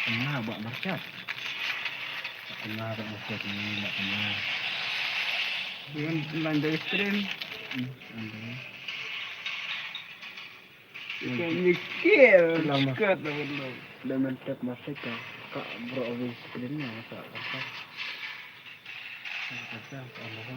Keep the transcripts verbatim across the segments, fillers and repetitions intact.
Kena ba market. Kena ba market ni, ba kena. Dengan line dari screen. Hmm, line dari. Ikan mikir. Lama. Cekat dah belum. Dah mantap masuk ke. Kak bro abis screen ni masa kasar. Masa kasar, tak ada.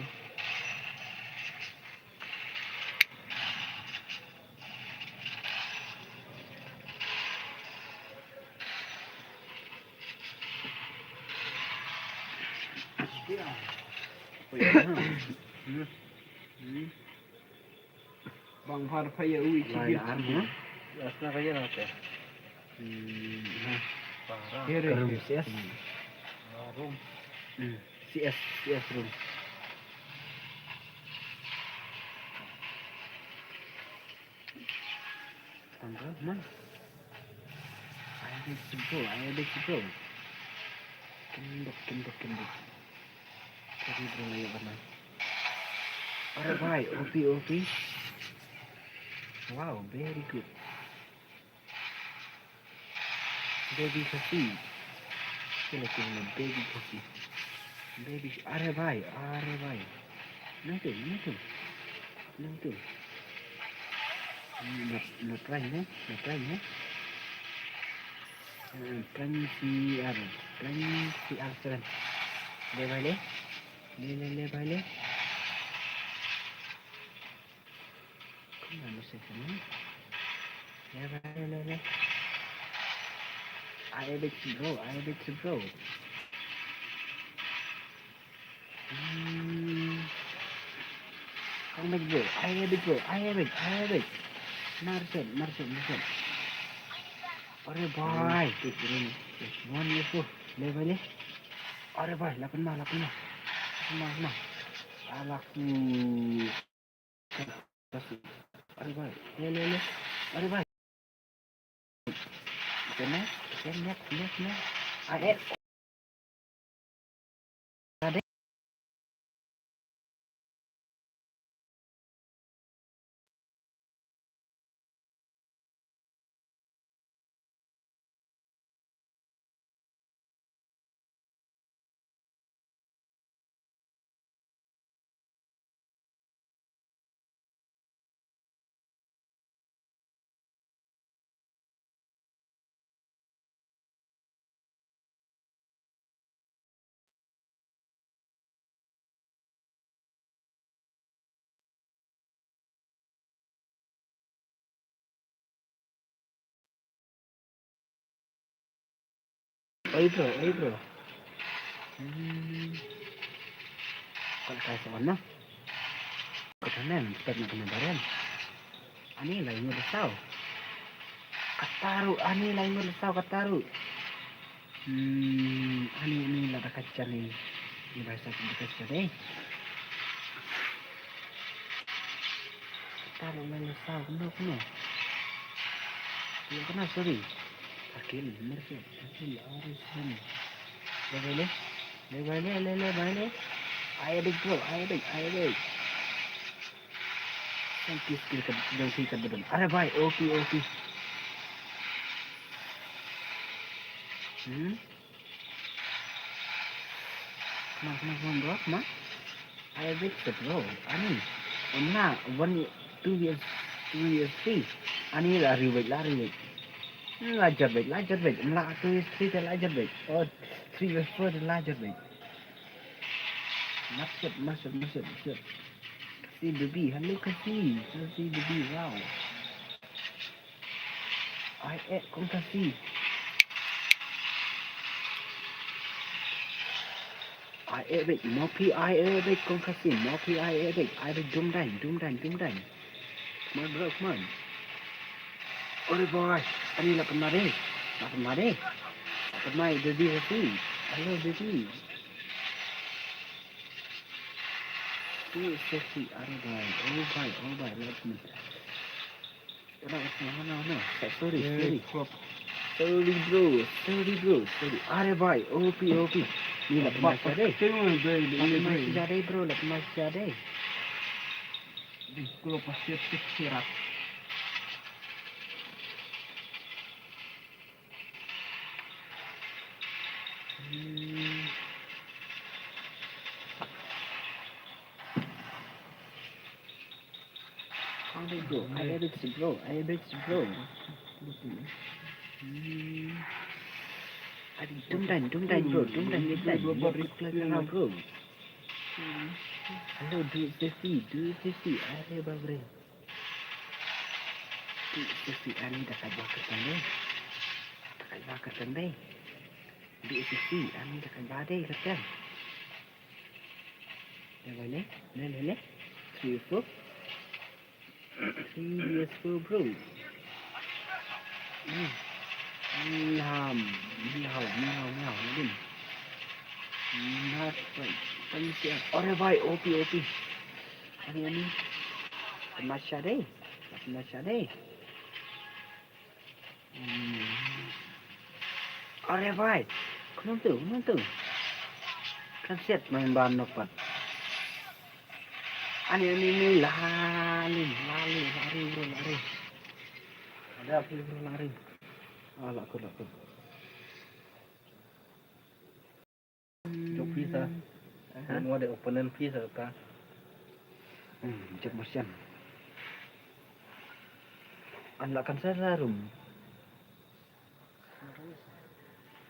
Bang har pha ïa u i. Lai chikit ar, chikit. Hmm. Asna ka ïa na te. Hmm. Para. Here. Ka room C S. Hmm. Ah, room. Hmm. C S, C S room. Tanggal man. Ai big bro, ai big bro. Kendok, kendok, kendok. Jadi bro, ayo kena. Are bhai, O P, O P. Wow, very good. Baby khasi. Kena kena baby khasi. Baby, are bhai, are bhai. Nang tu, nang tu. Nang tu. Na, na try ne, na try ne. Eh, try si ar, try si ar seven. Le bhai le. Le, le, le bhai le. Come on, a second, eh? Le bhai le, le, le. Ai big bro, ai big bro. Hmm. Come back bro, ai big bro, ai big, ai big. Marcel, Marcel, Marcel. Are bhai. One year four. Le bhai le. Are bhai, lapan ma, lapan ma. Lapan ma, lapan ma. Alak. Hmm. Are bhai, le, le, le. Are bhai. Kena, kena, kena, kena. Ah, eh. Ada. Oi bro, oi bro. Hmm. Kal kai sa wan na. Kata nem, step na kena barem. Ani lai ngut saw. Kataru, ani lai ngut saw kataru. Hmm, ani, ani la da kacha ni. Ni bai sa da kacha dei. Kataru lai ngut saw, no, no. Yo, kena, sorry. Akil, mersi, akil, aris, sorry. Le, le, le. Le, le, le, le, le, le. Ai, adik, bro, ai, adik, ai, adik. Thank you, skill ka, dong si ka dong. Are bhai, O P, O P. Hmm? Come on, come on, come on, bro, come on. Ai bit ka bro. Ani. Ym lah one, two years, two years three. Ani la riwet, la riwet. Hmm, la jot bit, la jot bit. Ym lah two years three te la jot bit. Oh, three years four te la jot bit. Masuk, masuk, masuk, masuk. Kasi baby, hello kasi. Kasi baby, wow. Ai eh, kong kasi. Ai eh, bit, mopi, ai eh, bit, kong kasi, mopi, ai eh, bit, ai bit, dum dang, dum dang, dum dang. Come on, bro, come on. Ore boy, ani la pynmade, la pynmade, la pynmade, baby, kasi. Hello, baby. Too sexy, are boy, oh boy, oh boy, let me. No, no, no, no. Sorry, sorry. Sorry, bro. Sorry, bro. Sorry. Are bhai, O P, O P. Ni la pynmade. Ni la pynmade, bro. La pynmade. Di kulo pasir sik sirat. Sorry, bro. I edit, bro. I edit, bro. Hmm. Aduh, don't die, don't die, bro. Don't die, don't die. Bro, bro, bro, bro. Hello, do it safely, do it safely. Arre bapre. Do it safely, ani da ka ba ka tang dei. Da ka ba ka tang dei. Do it safely, ani da ka ba dei ka tang. Dei ba ne? Ne, ne, ne. Three, four. Three, four, bro. Hmm. Ni hao, ni hao, ni hao, ni hao, ni hao. Ni hao, pa-, pa-, ni hao. Arre bhai, O P, O P. Ani, ani. Tamasha dei. Tamasha dei. Hmm. Arre bhai. Kumno tu, kumno tu. Kan set main ban nok pat. Ani, ani, ni, lari, lari, lari, bro, lari. Ada apa, bro, lari. Ah, laku, laku. Jok phi sa. Ha? Mo de opponent phi sa ka. Hmm, jok Martian. An la kan sa la rum.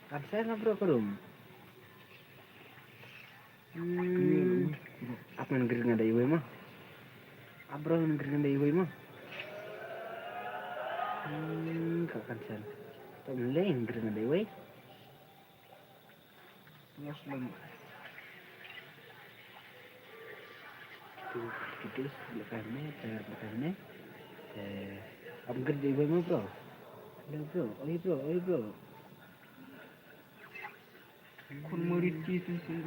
Kan sa la bro ka rum. Hmm. Ap ngan grid ngan da iwei ma. Ap bro ngan grid ngan da iwei ma. Hmm, ka kan sa. Tang leng grid ngan da iwei. Muslim. Tu, tu, tu, lepas ni, eh, lepas ni. Eh, upgrade di bawah bro. Hello bro, oi bro, oi bro. Kun murid ki sung sung.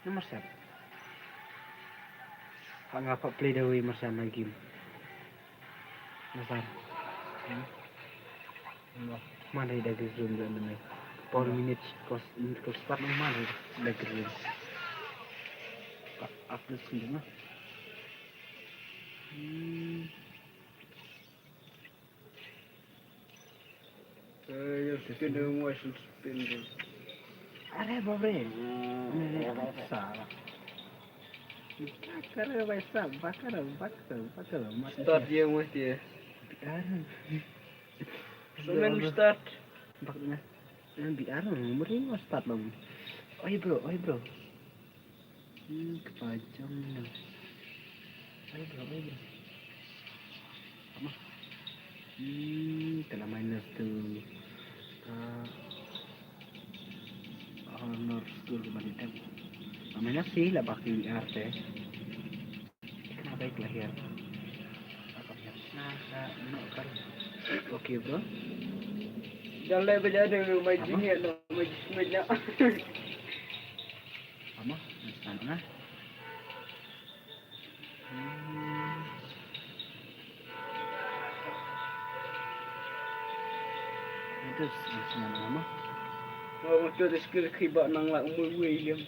Nomor satu. Hanga pa play da wei marsan na game. Marsan. Hmm. Mana da game da nama. Four minutes kos kos start mana da game. Apa sih mah? Hmm. Eh, yang second dia mau spin tu. Arre bapre. Hmm. Ini salah. Bakar, baisa, bakar, bakar, bakar. Start dia mesti. Arre. Semen start. Bak na. Nanti arre, mari mau start dong. Oi bro, oi bro. Hmm, kepajang ni. Ayo bro, ayo bro. Apa? Hmm, kena minus tu. Ah, honor school kembali tab. Ah, minus sih lah pakai V R teh. Kena baik lah ya. Nah, nah, no, kan. Oke, bro. Jangan lebih ada rumah jin ya, rumah jin. Ama, sana. Hmm. Itu sana ama. Kalau betul skill kiba nang la umur gue yang.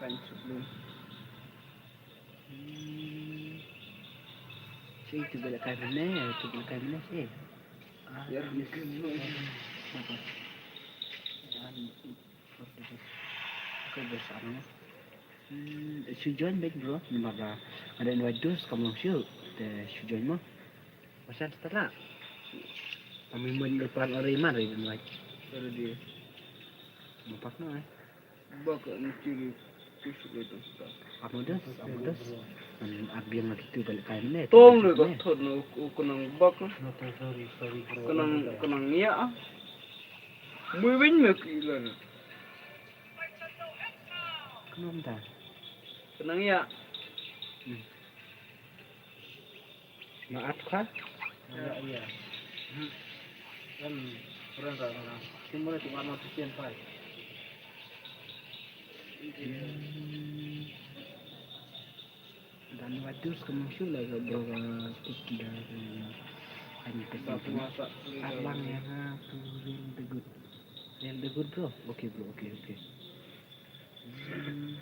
Kan sebelum. Hmm. Sih, itu balik kanan, itu balik kanan sih. Ah, ya, yes. Mungkin lu. Apa? Wan, okay, best ano. Hmm, shu join back, bro. Namar ba ada invite dus, kamu shu. Te shu join mo. Masan start la. Kami mun depan orang iman ri invite. Baru dia. Mau pas no, eh. Bak ni ciri kusuk itu. Amodos, amodos. An abiang lagi tu balik kain ni. Tong le ka thot no, u kenang bak. Sorry, sorry, bro. Kenang, kenang ya. Mui win me ki lan. Kenang ta. Kenang ya. Hmm. Maaf kha? Iya, iya. Hmm. Kan kurang tak kurang. Timur itu warna putih yang pai. Hmm. Dan watus kemang shu lah ke bro, ke tik dah ke hanya ke sini. Abang ya ha, tu real the good. Real the good bro. Oke bro, oke, oke. Hmm.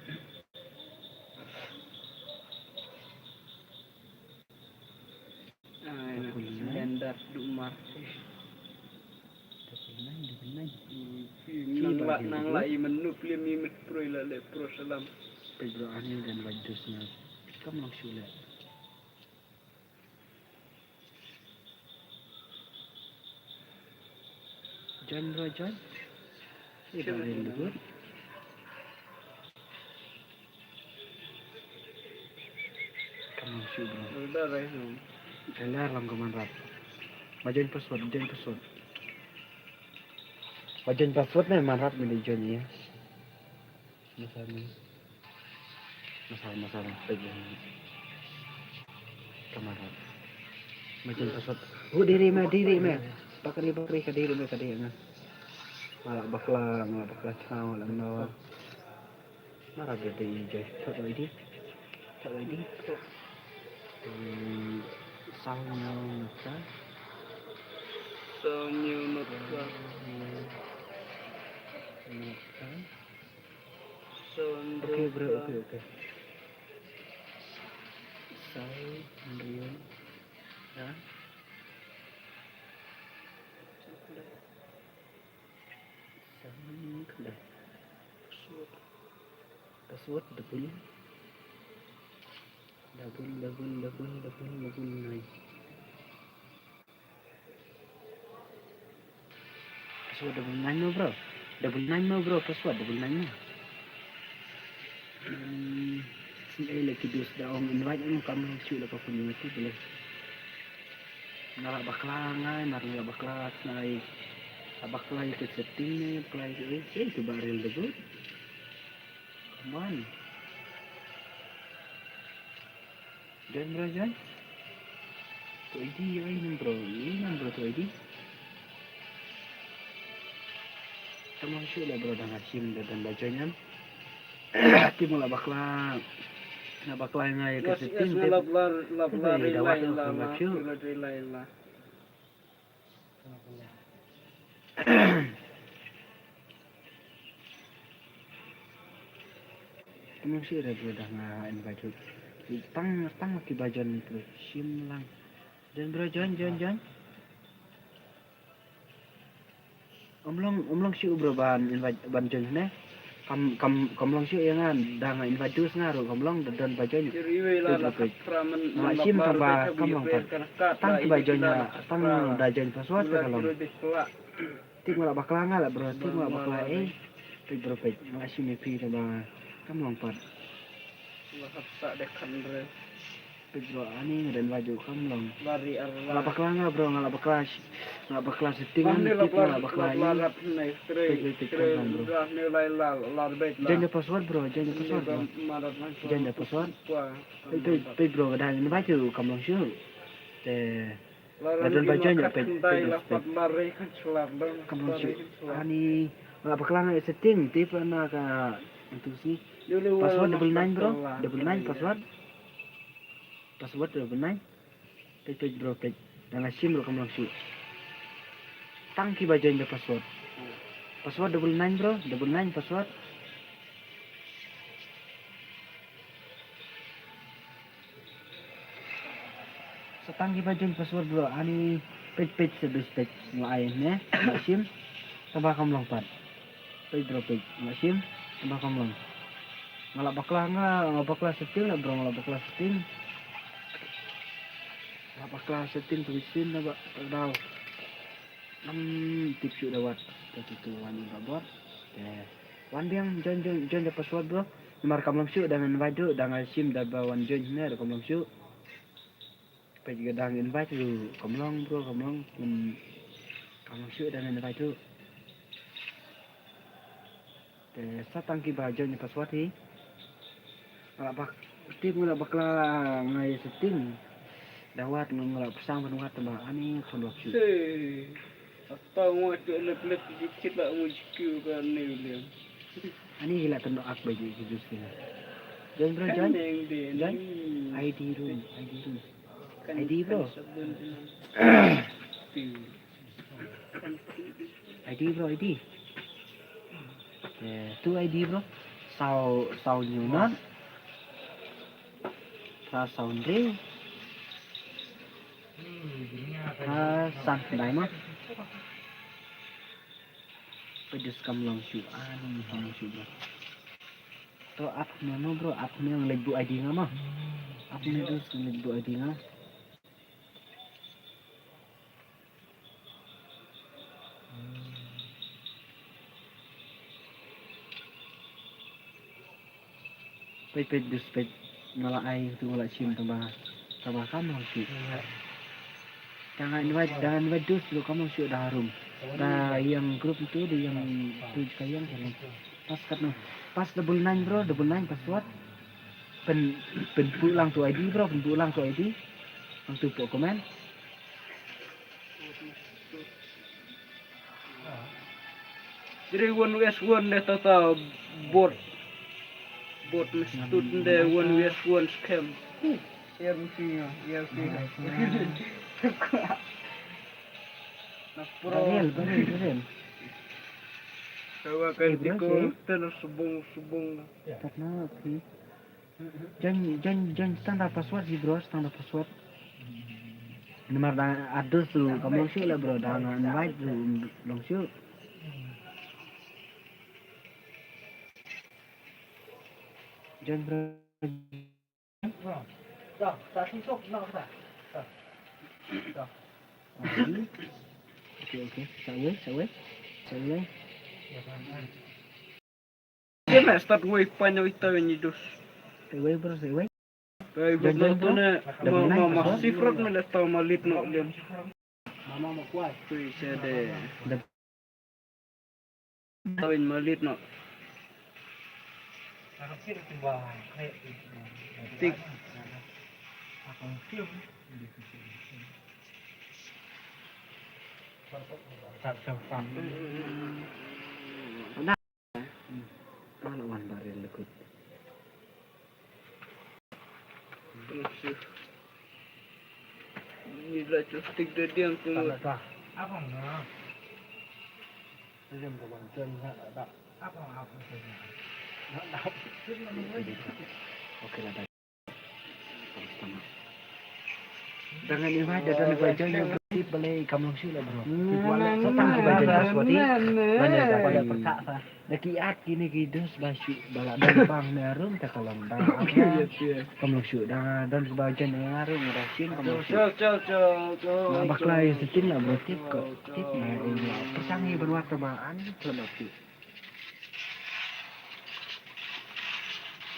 Ai, na, surrender, dumar. Nang, nang la, nang la i menu plim i met pro i la le pro salam. Peit bro, ani dan wajus na. Kam long shu le. Join bro, join. Ih, ba rin debut. Come on, shoot, bro. Udah, dah, no. Elar lam ka Manrap. Ba join password, join password. Ba join password ne Manrap ne join ya. Masa ni. Masa, masa, masa. Ka Manrap. Ba join password. Oh, diri me, diri me. Bakri, bakri, ka diri me, ka diri me. Nga la bakla, nga la bakla channel, nga la no. Nga la bakla diri je. Thot lo I D. Thot lo I D. Hmm, saw nyo nota. Saw nyo nota. Nota. Saw nyo nota. Okay, bro, okay, okay. Saw nyo nota. Password. Password double. Double, double, double, double, double nine. Password double nine mo, bro. Double nine mo, bro. Password double nine mo. Hmm, sngewbha leh ki dus da ong invite em kam long shu la ka phone mati bele. Nga la bakla ngai, mar nga la bakla ngai. La bakla ïa ka setting ne, bakla ïa ka, eh, eh, tu ba rel debut. Come on. Join bro, join. Tu I D, ai nang bro, ai nang bro tu I D. Tang long shu le bro, dang asim da dang ba join em. Ti mo la bakla. La bakla nga ïa ka setting. Lap lar, lap lar, rilai la, rilai la. Kynmaw shuh re bro, da nga invite ruh. Tang, tang ki ba join bro. Shim lang. Join bro, join, join, join. Ym long, ym long shuh bro ban invite, ban join ne. Kam, kam, kam long shuh ïa nga, da nga invite dus nga ruh kam long, da don ba join. Nga shim tang ba kam long pat. Tang ki ba join nga, tang da join password ka long. Tip nga la bakla nga la bro, tip nga la bakla eh. Peit bro peit, nga la shim ïa phi tang ba kam long pat. Peit bro, ani nga don ba ju kam long. Nga la bakla nga bro, nga la bakla, nga la bakla setting, tip nga la bakla eh. Peit peit peit kam long bro. Join the password bro, join the password bro. Join the password. Peit peit peit bro, ka dang invite ju kam long shuh. Te Nga don ba join ïa peit, peit, peit. Come on, shoot. Ani, nga la bakla nga ïa setting, tip na ka, itu si. Password double nine bro, double nine password. Password double nine. Peit, peit bro, peit. Da nga shim bro, kam long shuh. Tang ki ba join da password. Password double nine bro, double nine password. Sa tang ki ba join password bro, ani peit peit sa dus peit nga ai ne, nga shim, tang ba kam long pat. Peit bro peit, nga shim, tang ba kam long. Nga la bakla nga, nga bakla setting la bro, nga la bakla setting. Nga la bakla setting peit shim na ba, daw. Ngam tip shuh da wat, te tu tu wan ba bor. Te wan biang join, join, join da password bro. Namar kam long shuh da nga invite ruh, da nga shim da ba wan join ne da kam long shuh. Peit ka dang invite ruh kam long bro, kam long. Kam long shuh da nga invite ruh. Te sa tang ki ba join password hi. Nga la bak, tip nga la bakla nga ïa setting. Da wat nga la pyrshang ban wat ba ani khun wap shu. Ata nga tu lep lep dikit la mu jikiu ka ni William. Ani la tendo ak ba ji ki jus ni. Join bro join. Join. I D room, I D room. I D bro. I D bro, I D. Eh, tu I D bro. Saw, saw nyo na. Saw, saw nyo. Saw san dai ma. Peit dus kam long shuh, ani kam long shuh bro. To app ne mo bro, app ne nga leit buh I D nga mo. App ne dus nga leit buh I D nga. Peit peit dus peit, nga la ai tu nga la shim tang ba, tang ba kam long shuh. Tang nga invite, tang nga invite dus ruh kam long shuh da harum. Da ïa group tu, da ïa tu ka ïa ka long. Pas katno? Pas double nine bro, double nine password. Pyn, pynbuh lang tu I D bro, pynbuh lang tu I D. Hangtu hapoh comment. Three one S one ne tata bot. Bot me stut ne one S one scam. Air machine, air machine. Na pro. Baril, baril, baril. Kawa kan tiko, tena subung, subung. Katno, okay. Jan, jan, jan, standard password hi bro, standard password. Namar da address tu kam long shuh la bro, da nga invite tu long shuh. Jan bro. Okay, okay. Sa wei, sa wei. Sa wei. Kena start wei panyo ita ni dus. Wei bro, wei. Wei bro, to ne ma ma ma sifrot me le tau ma lit no lem. Mama ma kwai. Tu se de. Tau in ma lit no. Tik. Nga la wan baril lukut. Ni la chustik de diang tu. Okay la. Da ngan invite da don ba join ïa u tip balei kam long shuh la bro. Tip wala sa tang ki ba join password hi. Ban ïa da pyrkhat sa. Da ki at kine ki dus ba shu ba la don bang ne arum ta ka long da. Kam long shuh da don ba join ne arum da shin kam long shuh. Na bakla ïa sitin la bro tip ko. Tip na ïa pyrshang ïa ban wat ta ba an to la shuh.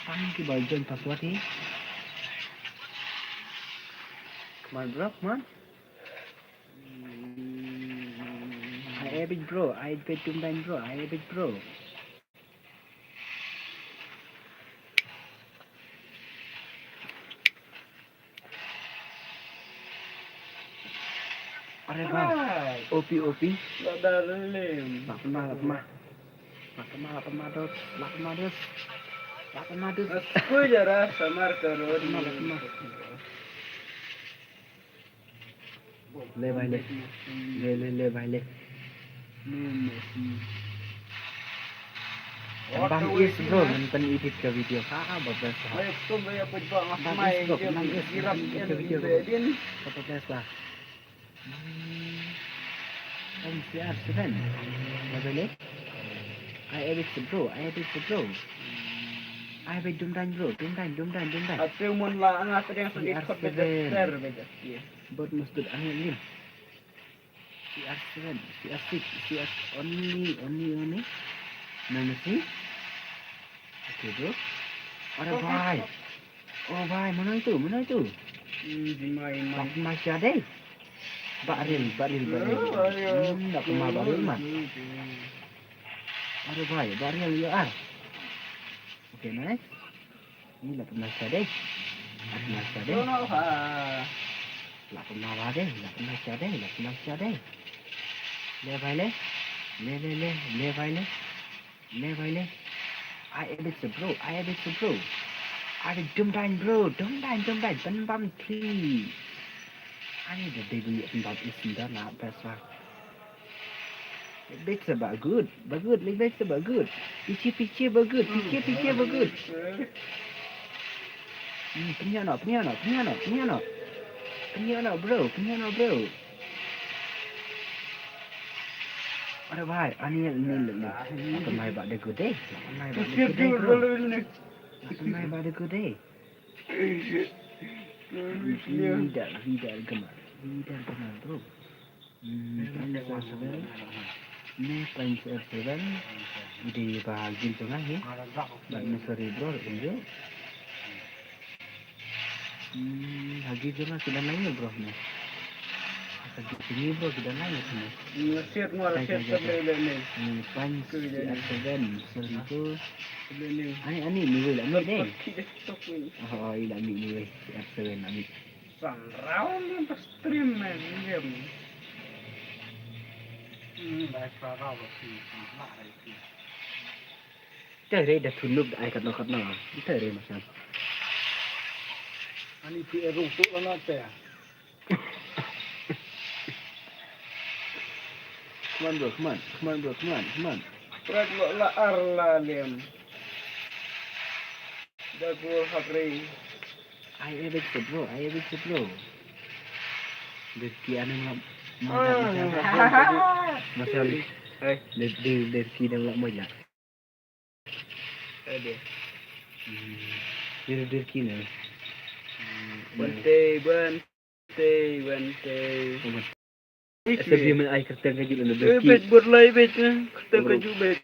Tang ki ba join password hi. Come on bro, come on. I epic bro, I epic tumdan bro, I epic bro. Are ba. Opi opi. La da lem. La pema la pema. La pema la pema dos. La pema dos. La pema dos. Aku jara samar karun. La pema la pema. Le bai le. Le le le bai le. Bang is bro nonton edit ka video ha ha ba best ha. Bang is bro nonton edit ka video ha ba best ha. Om C R seven. Ba bele. I edit bro, I edit bro. I edit dumdan bro, dumdan dumdan dumdan. Atu mun la nga sedang sedih kot beda ter beda. Bot mustut angin ni. C R seven, C R six, C R only, only, only. Mana sih? Okay bro. Ada bai. Oh bai, mana itu? Mana itu? Hmm, di mai mai. Bak masih ada. Baril, baril, baril. Hmm, dah kemar baril mah. Ada bai, baril ya ah. Okay nice. Ni la pynmasa dei. La pynmasa dei. La pynmasa dei, la pynmasa dei, la pynmasa dei. Le bai le. Le le le, le bai le. Le bai le. I edit sa bro, I edit sa bro. I edit dumdain bro, dumdain dumdain pynbam three. Ani da dei bu ïa pynbam isin da na best lah. Bit sa ba good, ba good, leh bit sa ba good. Piche piche ba good, piche piche ba good. Hmm, pynïoh noh, pynïoh noh, pynïoh noh, pynïoh noh. Pynïoh noh bro, pynïoh noh bro. Are bhai, ani ni le ni. Atam bhai ba de gude. Atam bhai ba de gude, bro. Atam bhai ba de gude. Leader, leader gamer. Leader gamer, bro. Hmm, Prince R seven. Ne Prince R seven. Ide ba gil tu ngahi. Ba ne sorry, bro, unjuk. Hmm, ha ki jong nga ki dang nangïoh, bro, ne. Ha ki jong ngi, bro, ki dang nangïoh, ne. Ngi share, ngi share. Kai, kai, kai. Ni pan ki dang nangïoh. Seven, sorry, bro. Ani, ani, ni wei la mih deh. Ki deh tok ni. Oh, oh, i la mih ni wei. Seven la mih. Sang raw ni pas stream, man, ni. Hmm, bai sa raw ba ki, la rai ki. Te re da thunuk da ai katno katno. Te re masan. Ani pi erung tu lana te. Come on, bro, come on. Come on, bro, come on, come on. Prek lo la ar la lem. Da gol hak re. Ai evict, bro, ai evict, bro. Derki ane ma ma ma. Masan. Ai. Derki ane ma ma. Ade. Hmm. Dur, dur kine. Hmm. Bante, bante, bante. Asa bi men ai kerteng ka jul ane dur ki. Bet berlai bet, eh. Kerteng ka jul bet.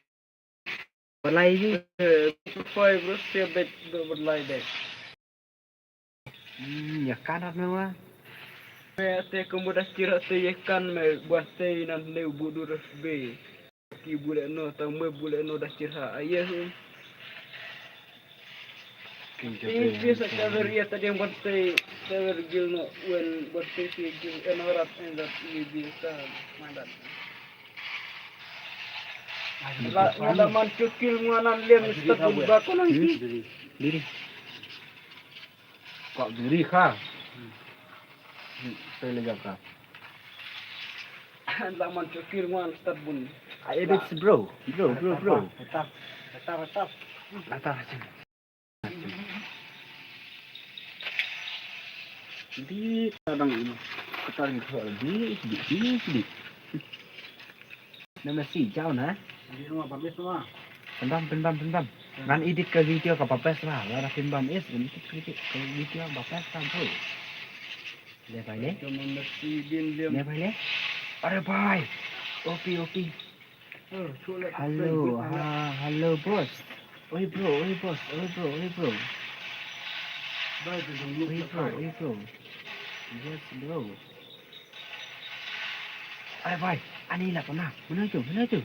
Berlai ji. Eh, five, bro, sia bet, bet berlai bet. Hmm, ya kanat me wa. Me te kumbu da kira te ye kan me buat te nan ne budu res be. Ki bule no tang me bule no da kira aye hu. Ki te sa saver ya ta deng buat te saver gil no wen buat te si gil eno rat en rat ni bi sa mandat. La, la man chukil ngwanan lem stad bun ba ko nang ki. Diri. Diri. Ka diri ka. Telegram ka. La man chukil ngwan stad bun. Ah, eh, bits, bro. Bro, bro, bro. Atar, atar, atar. Atar, atar. Di tadang ini. Tadang ini di di di di. Nama si jauh na? Di rumah babes semua. Pendam, pendam, pendam. Ngan edit ka video ka babes lah. Lara pendam is edit ka video ka babes lah, bro. Le bhai le. Cuma mesti din dia. Le bhai le. Are bhai. Opi, opi. Hello, ha, hello, boss. Oi, bro, oi, boss, oi, bro, oi, bro. Oi, bro, oi, bro. Yes, bro. Are bhai, ani la pana. Mana tu? Mana tu?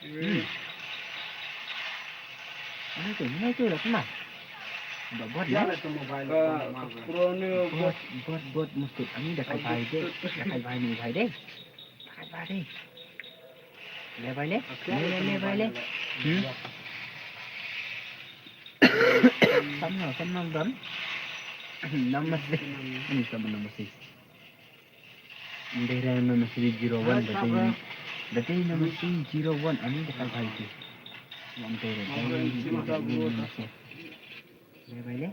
Hmm. Mana tu? Mana tu la pana? Ba bot la. Bot, bot, bot mustut. Ani da kai bhai de. Da kai bhai ni bhai de. Bhai, bhai, le. Le, bhai, le. Le, le, le, bhai, le. Hmm? Samno, samno don. Nama si. Ini sama nama si. Ndere nama si zero one, berarti, berarti nama si zero one, ani dekat bhai tu. Ndere, nama si. Le, bhai, le.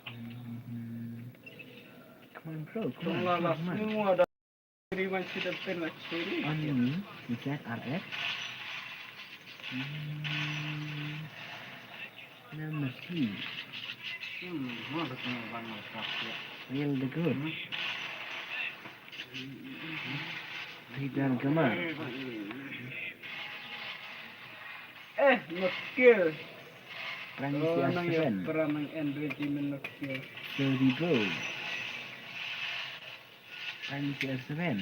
Hmm. Come on, bro. Come on, come on, come on. Ani, Z R F. Hmm. Nama si. Real the good. Leader gamer. Eh, not kill. Prime Minister Seven. Perang Android di men not kill. Sorry, bro. Prime Minister Seven.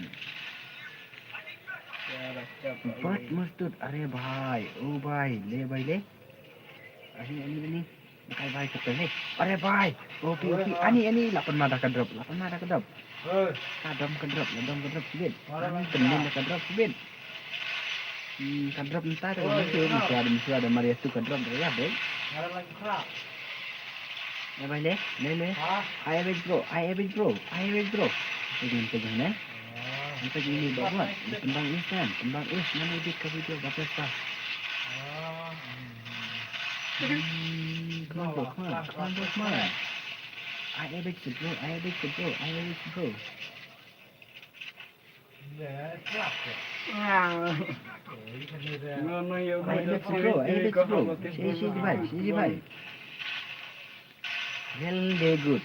Bot mustut, are bhai. Oh bhai, le bhai le. Ani, ani, ani. Kai bhai ka tene. Are bhai. Opi, opi. Ani, ani, la pan ma da ka drop, la pan ma da ka drop. Ka dom ka drop, la dom ka drop sibit. Ani, pending da ka drop sibit. Hmm, ka drop nta da ka drop sibit. Mesti ada, mesti ada Maria tu ka drop da ya, bhai. Le bhai le, le, le. Ai bhai bro, ai bhai bro, ai bhai bro. Pegang, pegang ne. Pegang ni bawah. Tembang is kan, tembang is. Mana edit ka video batas ka. Hmm, come on, bro, come on, come on, bro, come on. I evict you, bro, I evict you, bro, I evict you, bro. Ai, big bro, ai, big bro. Shi, shi, bhai, shi, bhai. Well, they good.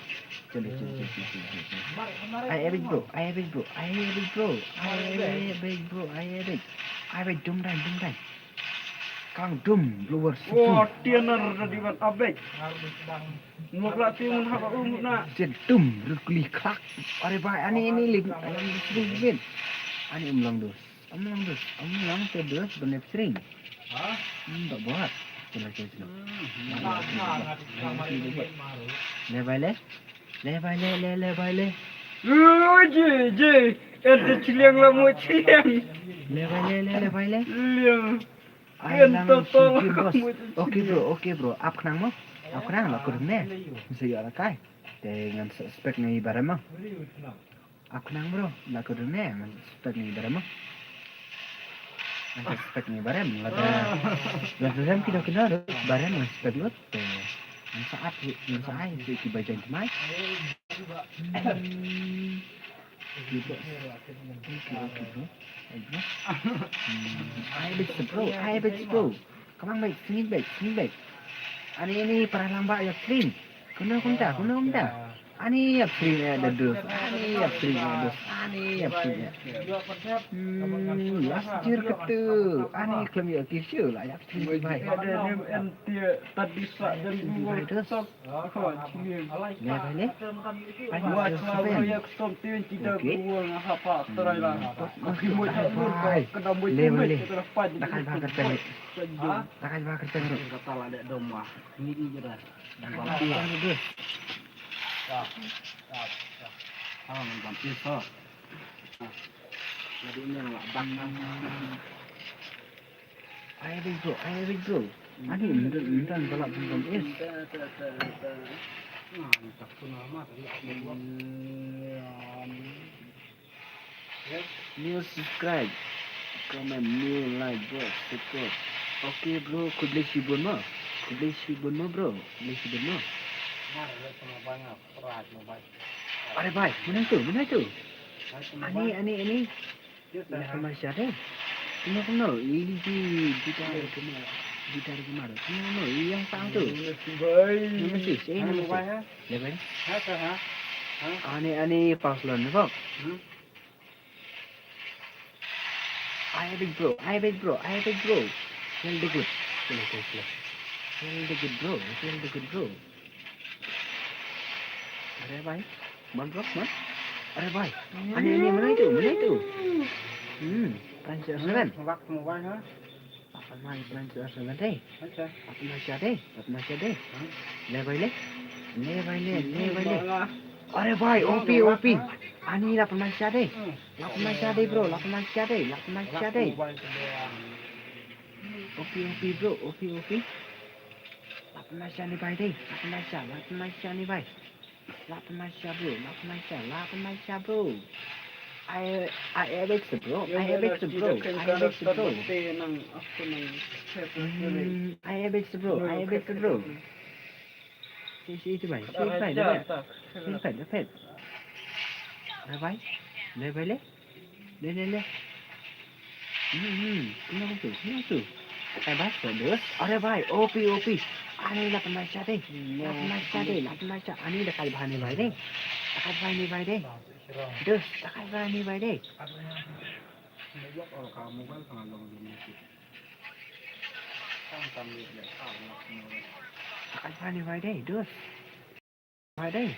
Chalo, chalo, chalo, chalo, chalo, chalo. Ai, big bro, ai, big bro, ai, big bro, ai, big bro, ai, big. Ai, big, dum dai, dum dai. Kang dum, blower. Wah, super. Tiener da di ban abek. Mo pla ti mun haba um na. Jet dum, rukli klak. Are bai, ani, ani, lim, ani, lim, lim. Ani, um lang dus. Um lang dus. Um lang te dus, bane psring. Ha? Hmm, bak buat. Chalo, chalo, chalo. Hmm. Le bai le. Le bai le, le, le bai le. Oh, je, je. Ente chiliang la mo chiliang. Le bai le, le, le bai le. Liang. Ai, ente lang to shi game, boss. Okay, bro, okay, bro. Ap khnang mo. Ap khnang la kur ne. Mesti ya la kai. Te ngan suspect ngi barem mo. Ap khnang, bro. La kur ne. Ngan suspect ngi barem mo. Ngan suspect ngi barem. Lada, lada rem kino kino, barem ngan suspect lut. Te ngan sa ap, ngan sa ai, si ki bajan kemai. Hmm. Okay, bro. Okay, okay, bro. Hey, bro. Hmm. Ai, big bro. Ai, big bro. Come on, mate. Sing it back. Sing it back. Ani, ani, para lang ba ya screen. Kuno kumta, kuno kumta. Ani ya screen ya da dus. Ani ya screen ya dus. Ani ya screen ya. Hmm, last year kata. Ani klem ya kishu la ya screen, bhai. Ada nem entia tadi sa dan dua. Bhai, dus. Le bai le. Bai le. Okay. Hmm. Le bai le. Dakai ba kyrteng. Dakai ba kyrteng. Ai, big bro, ai, big bro. Ani, mynta, mynta, mynta la bum bum is. New subscribe, comment, new like, bro, support. Okay, bro, khublei shibun mo. Khublei shibun mo, bro. Khublei shibun mo. Are bai, mynta tu, mynta tu. Ani, ani, ani. Ila ka masha de. Kumno kumno, ili ji gitar kumno, gitar kumno. Kumno kumno, i yang sang tu. Namaste, eh, namaste. Level. Ani, ani, pass lon, bok. Ai, big bro, ai, big bro, ai, big bro. Well, the good. Slow, slow, slow. Well, the good, bro. Well, the good, bro. Are bai. Man, bro, man. Are bai. Ani, ani, mana itu, mana itu? Hmm, Prancer Seven. Mobile, ha? Apa mai Prancer Seven deh? Apa mai siya deh? Apa mai siya deh? Le bai le. Le bai le, le bai le. Are bai, O P, O P. Ani la pynmai sha de. La pynmai sha de, bro, la pynmai sha de, la pynmai sha de. O P, O P, bro, O P, O P. La pynmai sha ni bai de, la pynmai sha, la pynmai sha ni bai. La pynmai sha, bro, la pynmai sha, la pynmai sha, bro. Ai, ai, ai, bro, ai, bro, ai, bro. Hmm, ai, bro, ai, bro. Shi, shi, itu bai, shi, bai, dah, dah. Shi, bai, dah, bai. Dah, bai. Dah, bai, dah. Dah, dah, dah. Hmm, hmm. Kena tu, kena tu. Dah, bai, dah, dah. Dah, bai. O P, O P. Ani la pynmai sha de. La pynmai sha de, la pynmai sha. Ani dah kai bha ni bai de. Dah kai bha ni bai de. Dah, dah kai bha ni bai de. Dah kai bha ni bai de. Dah. Bai dei.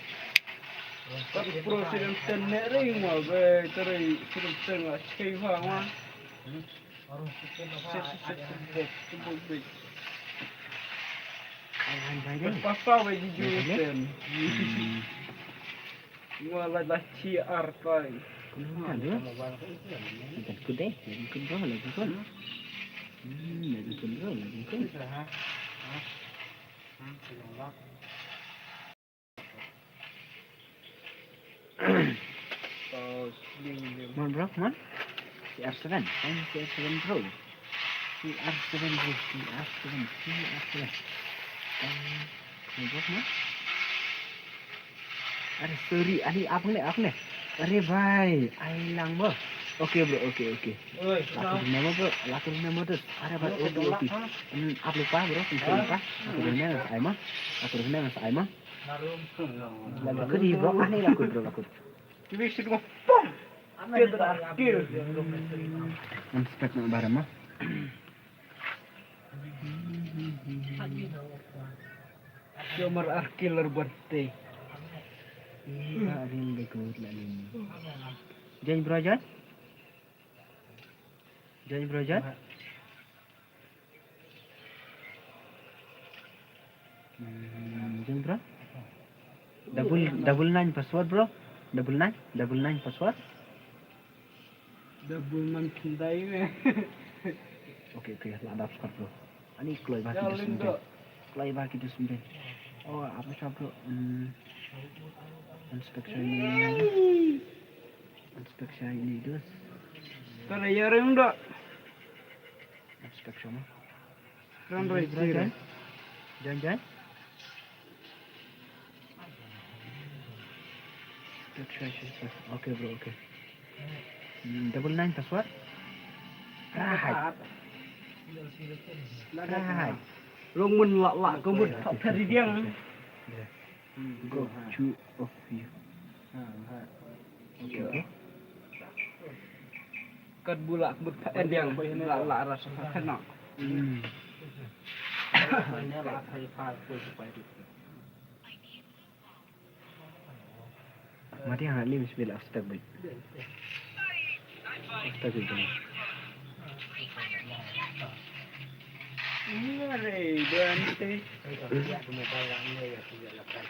Kat pro sidem ten ne ring ma be teri sidem ten la chei hua ma. Sit, sit, sit, sit, sit, sit. Ai, ai, bai dei. Papa be ji ju ten. Ma la la chi ar pai. Kumno ka dei? Dan ku dei, dan ku bro, dan ku. Hmm, dan ku bro, dan ku. Mon bro, mon. C R seven, kan C R seven bro. C R seven bro, C R seven, C R seven. Kan, mon bro, mon. Are sorry, ani apne, apne. Are bhai, ai lang bro. Okay, bro, okay, okay. Laku dune mo, bro, laku dune mo, dud. Ada, bro, okay, okay. Hmm, ap lupa, bro, ap lupa. Laku dune mo, ai ma. Laku dune mo, ai ma. Laku di, bro, ani laku, bro, laku. Respect na barama. Jomar arkil arbante. Ih, adin dekut lalim. Jan bro, jan. Jan bro, jan. Hmm, jan bro. Double, double nine password, bro. Double nine, double nine password. Double nine pindai me. Okay, okay, la dap squad, bro. Ani kloi ba ki dus mungkin. Kloi ba ki dus mungkin. Oh, apa squad, bro? Hmm. Inspection ini. Inspection ini dus. Tara yarim do. Inspection. Ran rai ran rai. Jan jan. Inspection. Okay, bro, okay. Hmm, double nine password. Right. Right. Rong mun la la ko mut thap thari diang. Go to of you. Okay, okay. Kat bula mut ka ending la la rasa kena. Hmm. Mati hang lim sbil astak bai. Astak bai.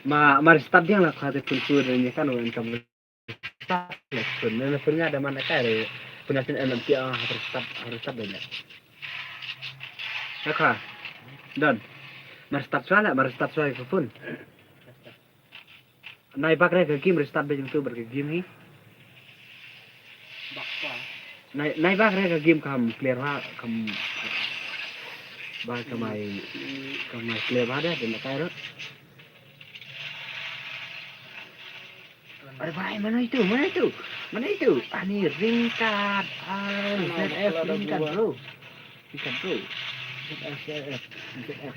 Ma, mar start dia lah kata pun pun ni kan orang kamu. Pun na pun ada mana kare. Pun asin alam ti ah harus start harus start banyak. Aka. Done. Mar start suara, mar start suara ke pun. Nai bak re ka game restart bejeng tu ber ka game hi. Nai nai bak re ka game kam clear ha kam ba kamai kamai clear ba da da kai ro. Are bhai, mana itu? Mana itu? Mana itu? Ani ringkat. Ah, Z F ringkat, bro. Ringkat, bro. Z F, Z F, Z F.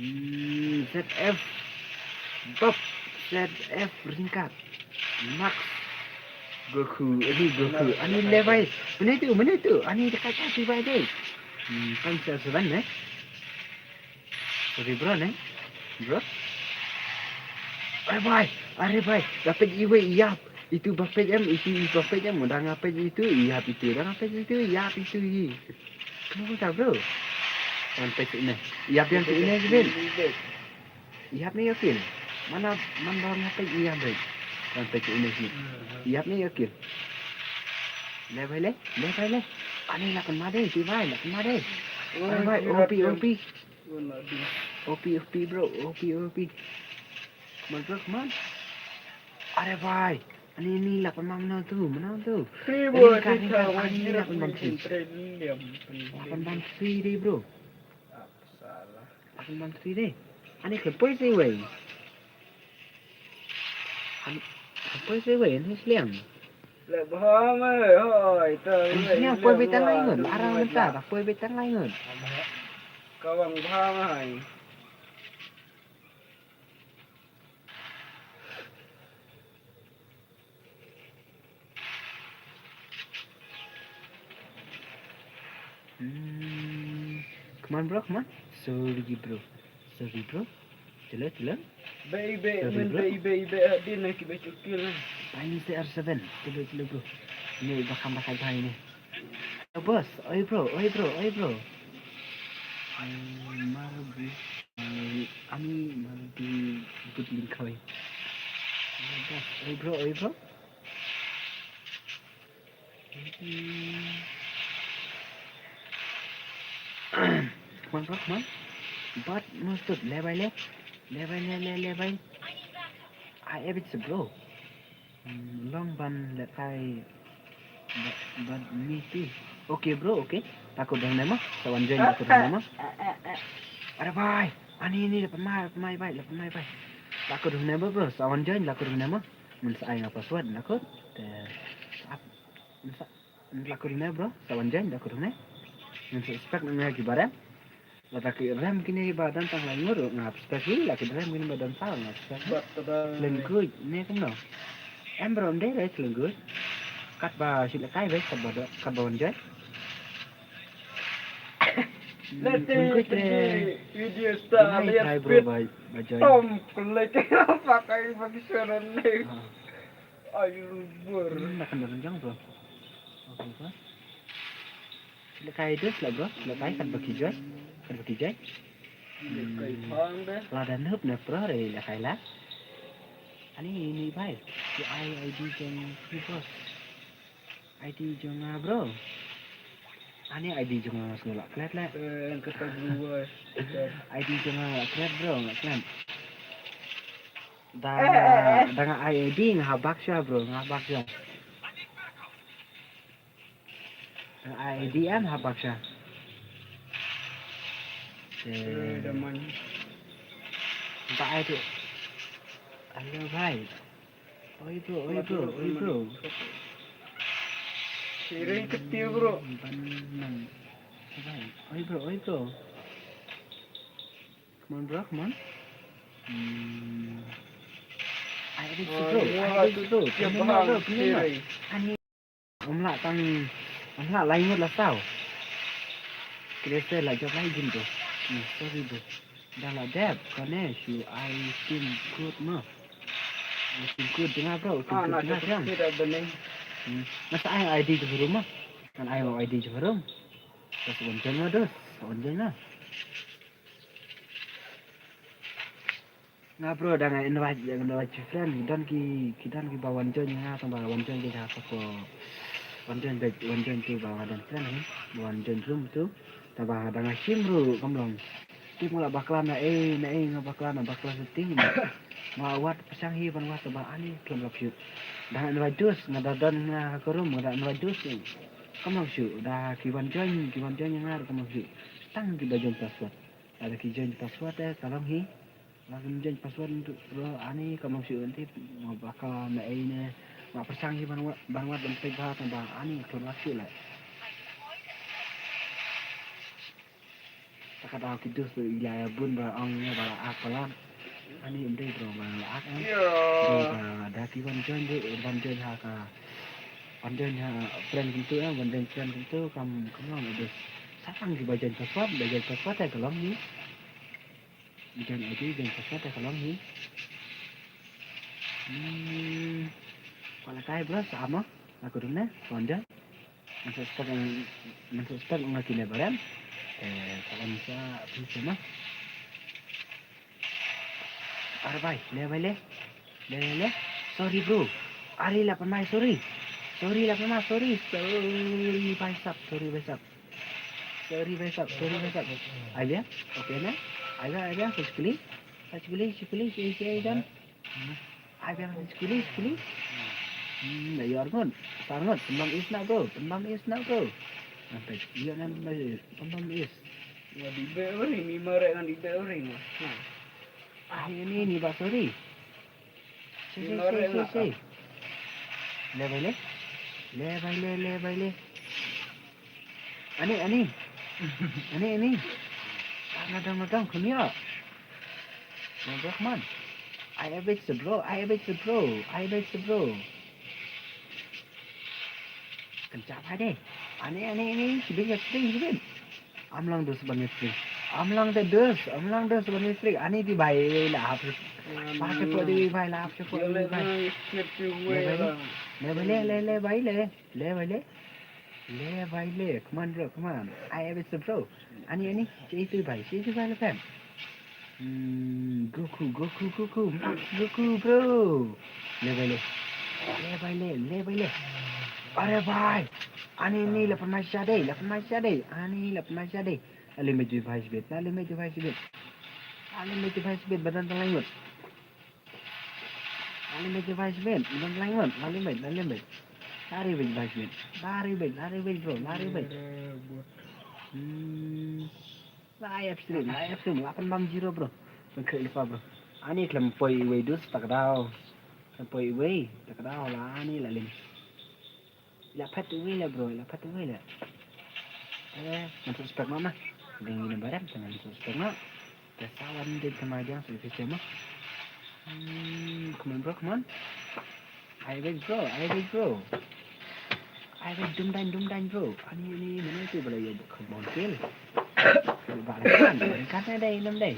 Hmm, Z F. Top Z F ringkat. Max. Goku, ani Goku, ani Levi. Mana itu? Mana itu? Ani dekat aku, bhai, deh. Hmm, kan saya sudah, eh. Sorry bro ne. Bro. Are bhai, are bhai, dapat iwe iyap. Itu bapet em, itu bapet em, udah ngapet itu iyap itu, udah ngapet itu iyap itu hi. Kenapa tak bro? Kan pet ini. Iyap yang tu ini je bin. Iyap ni yakin. Mana mana ngapet iyap bin. Kan pet ini hi. Iyap ni yakin. Le bhai le, le bhai le. Ani lakan made, si bhai, lakan made. Are bhai, O P, O P. O P, O P, bro. O P, O P. Come on, bro, come on. Are bhai. Ani, ani, lapan mam na tu, mana tu? Free, bro. Ani, kan, kan, ani, lapan mam three. Lapan mam three deh, bro. Lapan mam three deh. Ani, kan poi sih, wei. Ani, kan poi sih, wei. Ani, sliang. Lek bha ma hoi ta. Ni poi bit tang lai ngut. Arang mynta da poi bit tang lai ngut. Ka wang bha ma hai. Hmm. Come on, bro, come on. Sorry, bro. Sorry, bro. Tilo, tilo. Baby, sorry, bro. Baby, baby, din na ki ba chukil na. Pain C R seven. Tilo, tilo, bro. Ni ba kham ba khai bhai ni. Oh, boss. Oi, bro. Oi, bro. Oi, bro. Ai, mar bi. Ai, ani mar bi but ling khoi. Boss. Oi, bro. Oi, bro. Come on, bro, come on. But most of le bhai le. Le bhai le, le, le bhai. I have it, bro. Hmm, long ban le kai. But, but me too. Okay, bro, okay. Takut dong nema. Sawan join takut dong nema. Are bhai. Ani, ani, dapat mai, dapat mai, bhai, dapat mai, bhai. Takut dong nema, bro. Sawan join takut dong nema. Mun sa ai nga password takut. Te, ap. Nsa, nsa la kudune bro, sa wan jan da kudune. Nsa spek na nga ki barem. Lada ki rem kine ba don tang lai ngur, nga spek hi, la ki rem kine ba don tang, nga spek hi. Bat ta da. Lengkuj, ne kumno. Em bro, em dei re lengkuj. Kat ba shu lekai bes, kat ba do, kat ba wan jan. Lengkuj re. Video star. Dai bro, ba, ba jan. Tom, klik. Pakai bagi suara ni. Ah. Ai, lubur. Hmm, makan dalam jang, bro. Oke, bro. Sila kai dus la, bro. Sila kai kan bagi joy. Kan bagi joy. Sila kai pang deh. La dan hup na, bro, re la kai la. Ani ni bai. Ki ai ai di jeng ki bos. Ai di jong nga, bro. Ani ai di jong nga sngewlah klet le. Eh, yang kata gua. Ai di jong nga klet, bro, nga klet. Da, eh, eh, eh, da nga ai ai di nga habak sha, bro, nga habak sha. Nga ai ai di em habak sha. Eh, eh, da man. Ba ai tu. Hello, bhai. Oi, bro, oi, bro, oi, bro. Sirei ketiu, bro. Ban nang. Oi, bro, oi, bro. Come on, bro, come on. Hmm. Ai, ada tu, bro. Ai, ada tu, bro. Come on, bro, come on, bro. Ani um lah tang, um lah lai ngut la saw. Kire se la jop lai jin, bro. Hmm, sorry, bro. Da la dep, kane shu ai tim kut ma. Ai tim kut jong nga, bro, tim kut jong nga. Hmm. Masa ai ai di jong room ma. Kan ai ai di jong room. Terus on jong nga, dos. On jong nga. Nga, bro, da nga invite, da nga invite friend, ki don ki, ki don ki ba wan join nga, tang ba wan join ki ha ka ko, wan join bed, wan join tu ba nga don friend, eh, wan join room tu, tang ba da nga shim ruh kam long. Tip nga la bakla na ei, na ei nga bakla, na bakla setting. Nga wad pyrshang hi ban wad tang ba ani khlem lap shuh. Da nga invite dus, nga da don nga ha ka room, nga da invite dus. Kam long shuh, da ki wan join, ki wan join nga kam long shuh. Tang ki ba join password. Lada ki join password te ka long hi. Lada kim join password tu, bro, ani kam long shuh, nti ma ba ka ma ei ne ma pyrshang hi ban wad, ban wad ban peit bha tang ba ani khlem lap shuh leh. Ta ka daw ki dus tu ila bun ba ong ïa ba la ak palat. Ani ym dei, bro, ba la ak, eh. Dei ba da ki wan join, dei wan join ha ka, wan join ha friend kumtu, eh, wan join friend kumtu kam, kam long dus. Sa tang ki ba join password, ba join password te ka long hi. Jan ai di, jan sasat ka long hi. Hmm. Kwah la kai, bro, sa amo. Aku dum ne, konja. Ngan sa stak, ngan sa stak nga kine barem. Eh, sa lam sa pun sema. Ar bai, le bai le. Le le le. Sorry, bro. Ari la pamai, sorry. Sorry la pamai, sorry. Sorry bai sap, sorry bai sap. Sorry bai sap, sorry bai sap. Ai biang, okay na? Ai biang, ai biang, sa chukli. Sa chukli, chukli, chukli, chukli, ai biang. Ai biang, sa chukli, chukli. Hmm, da yor ngut. Sar ngut, pynbam is na, bro. Pynbam is na, bro. Nanti, yor nan, pynbam is. Ngan di be uri, ni mare ngan di be uri, ngan. Ai, ni, ni ba sorry. Shi, shi, shi, shi, shi. Le bai le. Le bai le, le bai le. Ani, ani. Ani, ani. Nadong, nadong, come here. Nadong, come on. I have it, bro. I have it, bro. I have it, bro. Kan chap hai de. Ani, ani, ani. Sibin, sibin, sibin. Am lang dus ban mistri. Am lang te dus, am lang dus ban mistri. Ani di bai la hap. Ba ke po di bai la hap, ke po di bai. Le bai le. Le bai le, le, le bai le. Le bai le. Le bai le. Come on, bro, come on. I have it, bro. Ani, ani. Chei tu bai, chei tu bai le pen. Hmm, Goku, Goku, Goku. Max Goku, bro. Le bai le. Le bai le, le bai le. Are bai. Ani ni la pernah syadei, la pernah syadei. Ani la pernah syadei. Lalim baju bai sibit, lalim baju bai sibit. Lalim baju bai sibit, badan tang langut. Lalim baju bai sibit, badan tang langut. Lalim baju, lalim baju. Lari baju bai sibit. Lari baju, lari baju, bro, lari baju. Hmm. La ai absolute, la ai absolute, la pynbam zero, bro. Pynkhih lypa, bro. Ani khlem poi iwei dus, ta ka daw. Khlem poi iwei, ta ka daw, la ani la lim. La phat uwei la bro, la phat uwei la. Eh, ngan suspect ma ma. Ding ina baram, ngan suspect ma. Te sawan dei te ma jang suspect ma. Hmm, come on bro, come on. Ai wait bro, ai wait bro. Ai wait dum dang, dum dang bro. Ani, ani, mana itu bala yo come on kill. Bala kan, kan ada inam dai.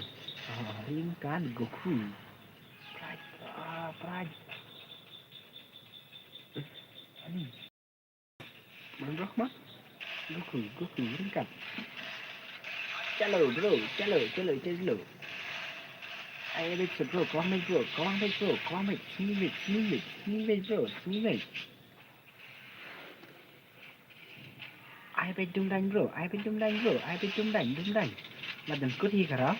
Ah, ring kan Goku. Pride, ah, pride. Ani. Bro, bro, come on. Goku, Goku, ryngkat. Chalo, bro, chalo, chalo, chalo. Ai, wait, bro, kawang, wait, bro, kawang, wait, bro, kawang, wait, sini, wait, sini, wait, sini, wait, bro, sini, wait. Ai, wait, dum dang, bro, ai, wait, dum dang, bro, ai, wait, dum dang, dum dang. Ladan kut hi karau.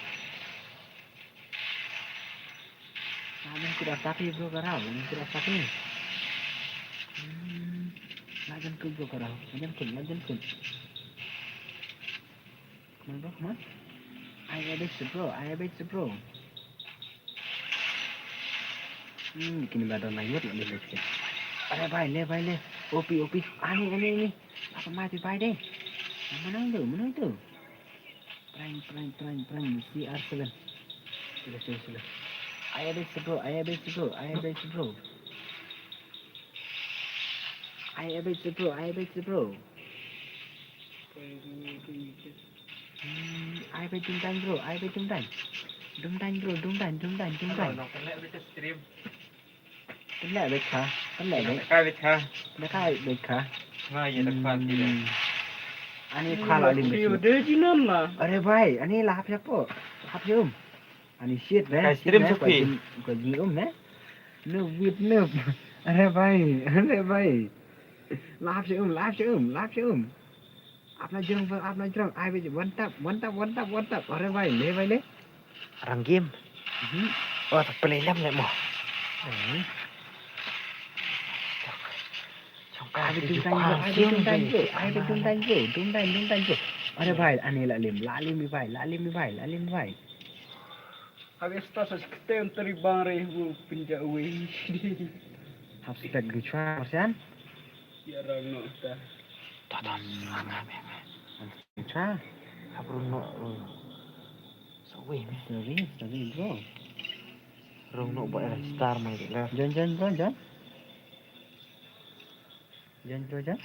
Ladan kut asap hi bro karau, ladan kut asap hi. Hmm, ladan kut bro karau, ladan kut, ladan kut. Come on bro, come on. Ai abis bro, ai abis bro. Hmm, kini ba don na yot ladan kut. Are bhai, le bhai, le. Opi, opi. Ani, ani, ani. Apa mati bhai deh. Mana itu, mana itu? Prank, prank, prank, prank. C R seven. Sila, sila, sila. Ai abis bro, ai abis bro, ai abis bro. Ai abis bro, ai abis bro. Hmm, ai abis dum dang bro, ai abis dum dang. Dum dang bro, dum dang, dum dang, dum dang. Tynleh beit kha, tynleh beit. Tynleh beit kha. Tynleh beit kha. Nga ïa da kha ti de. Hmm. Ani pha la lim beit. Ïa de jinom la. Are bhai, ani la hap ïa po. Hap ïa um. Ani shit de. Ka stream shit de, suki. Ko jin, ko jin um ne. Noob with noob. Are bhai, are bhai. La hap ïa um, la hap ïa um, la hap ïa um. Apna jrong, apna jrong. Ai beit, one tap, one tap, one tap, one tap. Are bhai, le bhai le. Rang game. Mhm. Oh, tak play lem le mo. Hmm. Chok. Chok ka. Ai beit dum dang bro, ai beit dum dang bro, ai beit dum dang bro, dum dang, dum dang bro. Are bhai, ani la lim, la lim bhai, la lim bhai, la lim bhai. Habis tas as keten teri bang re bu pinja uwi. Hap spek du chwa, Marsian. Ya rang no ta. Ta ta. Chwa. Hap rung no. Sorry, sorry, sorry, bro. Rung no ba era star mai de la. Jon, jon, bro, jon. Jon, bro, jon.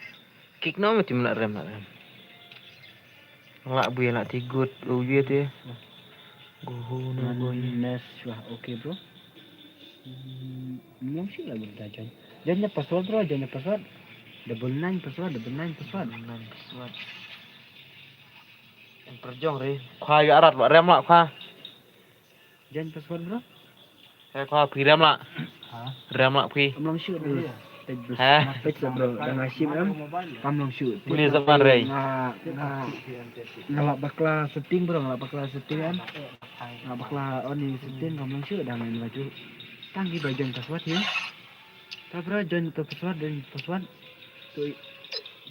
Kick no mesti mena rem, mena rem. Lak bui, lak tigut, lu ye te. Go ho no go ye. Mes wah, okay, bro. Hmm, mesti lah benda jon. Jon nya password, bro, jon nya password. Double nine password, double nine password. Double nine password. Yang perjong re. Kha ya arat ba rem lak kha. Jan password, bro. He kha phi rem la. Ha? Rem la phi. Kam long shoot, bro. He? Page, bro. Dang la shim em. Kam long shoot. Pule zaman rei. Nga, nga, nga la bakla setting, bro. Nga la bakla setting em. Nga bakla on ni setting, kam long shoot, dang ni baju. Tang ki ba jan password ni. Ta, bro, jan to password, jan password. Tu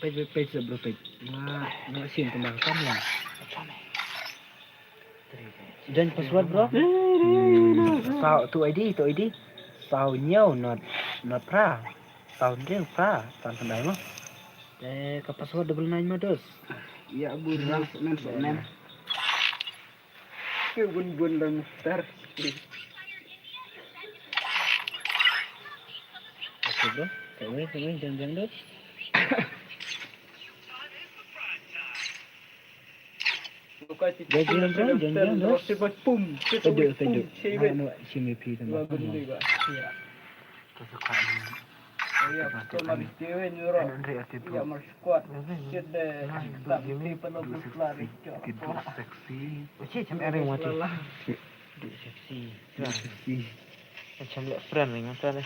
page, page, page, bro, page. Nga, nga shim tu bang kam long. Jan password, bro. Saw, tu I D, tu I D. Saw hynñiew, not, not phra. Saw hynriew phra, san khyndai mo. Te ka password double nine mo, dos. Ïa, bun, bun, men, men. Ke bun, bun, lang star. Okay, bro. Kawei, kawei, jan, jan, dos. Jan, jan, bro, jan, jan, dos. Pum, pum, pum. Ano, simi pi tama. Ïa, mar squad. Shit de. Sexy. Sexy. Sexy. Sexy. Cham le friend ring apa le?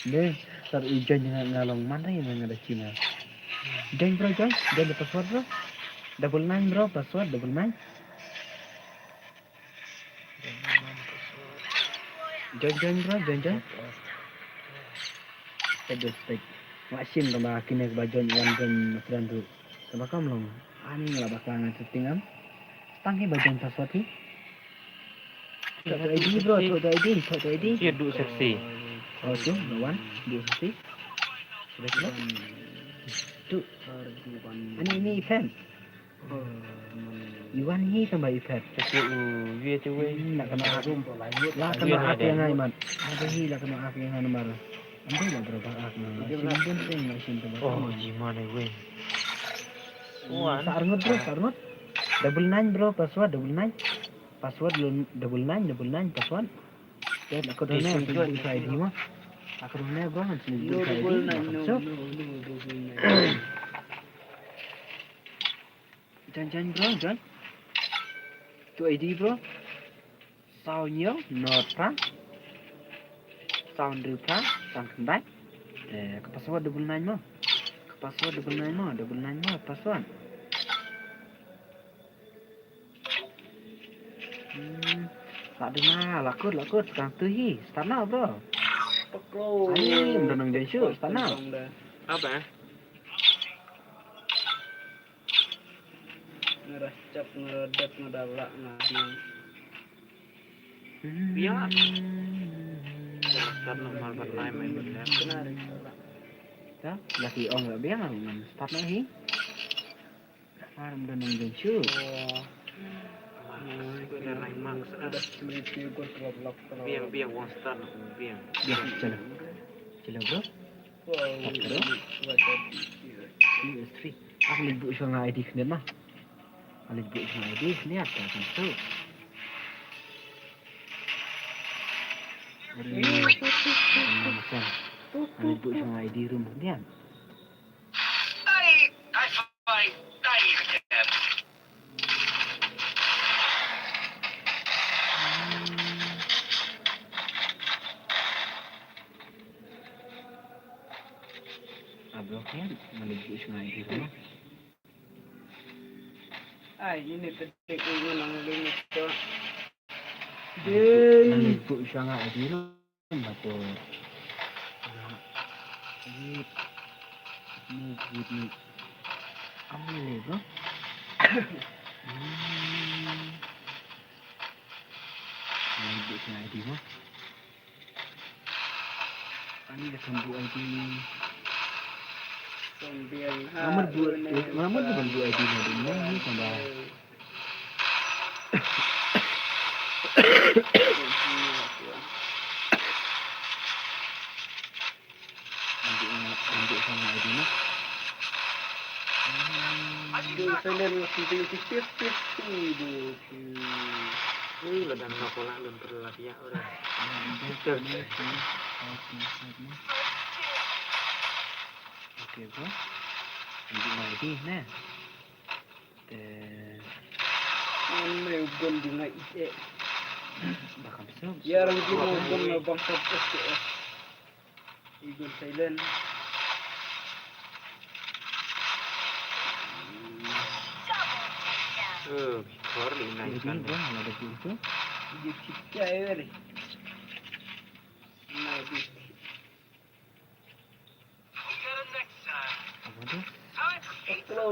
Ne, sar u jan nga, nga long man ring nga da Cina. Join, bro, join. Join the password, bro. Double nine, bro, password double nine. Join, join, bro, join, join. Step by step. Nga shim kaba kine kaba join, wan join friend tu. Kaba kam long. Ani nga la bakla nga setting am. Tang hi ba join password hi. Thok tu I D, bro, thok tu I D, thok tu I D. Here do sexy. Oh, tu, no one, do sexy. Sudah, sudah. Tu. Ani ini effect. Iwan hi tambah effect. Tapi u ye tu wei. Hmm, nak kena aku. Lah kena aku yang ngai man. Ada hi lah kena aku yang ngai man. Ambil lah berapa aku ngai. Sim pun sing ngai sim tambah. Oh, jiman ai wei. Wan. Sa arngut bro, sa arngut. Double nine bro, password double nine. Password double nine, double nine password. Kan aku dah nai buka I D mah. Aku dah nai bro, nanti buka I D. No double nine, no, no, no double nine. Join, join bro, join. Tu I D bro. Saw nyo, no pra. Saw nyo pra, sang kendai. Eh, ka password double nine mo. Ka password double nine mo, double nine mo, password. Hmm. Tak dengar, lakut, lakut, sekarang tu hi. Start now, bro. Pakro. Ani, udah nang join shoot, start now. Apa? Ngeracap, ngeredek, ngedalak, ngading. Biang. Start now, mal bat lai main benda. Kena ring. Dah, lagi ong biang, start now hi. Farm da nang jong shu. Biang, biang, one star, biang. Biang, chalo. Chalo, bro. Start karo. Two is three. Aku leh buh shuwa nga I D khyndiat ma. Aku leh buh shuwa nga I D khyndiat, ka kan tu. Aku leh buh shuwa nga I D room khyndiat. Abro kan, malik bu shuwa nga I D room. Ai, ini tadi ku nang ling tu. Ding. Malik bu shuwa nga I D room. Batur. Wait. Move with me. Am ni lego. Hmm. Ni buh shuwa nga I D mo. Ani ka kan buh I D. Ngamar buh, ngamar buh kan buh I D mo ding mo ni kan ba. Ui, badan kau kolak lun perlu lagi ya orang. Okay, bro. Ini lagi nah. Te. Ane ugon di ngai eh. Bakam sub. Ya, rang di mo ugon na bang sub eh. Ugon silent. Eh, kor di nai kan. Bang, ada pintu. Dia cipta ya, ni. Nah, di. Apa tu? Hello.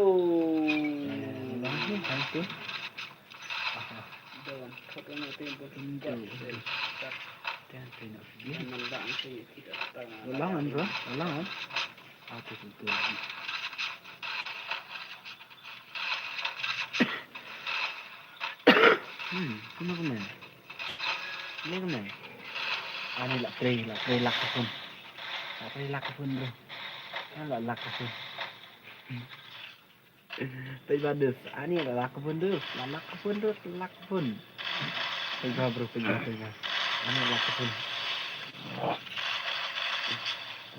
Eh, bang, ni kan tu. Aha. Dalam kata nak tempo tempat. Jangan bang sih kita. Ulang kan, bro? Ulang kan? Aku tentu. Hmm, kumne kumne. Kumne kumne. Ani la play, la play lock ka phone. La play lock ka phone, bro. Ani la lock ka phone. Peit ba dus. Ani la lock ka phone dus. La lock ka phone dus, la lock ka phone. Peit ba, bro, peit ba, peit ba. Ani la lock ka phone.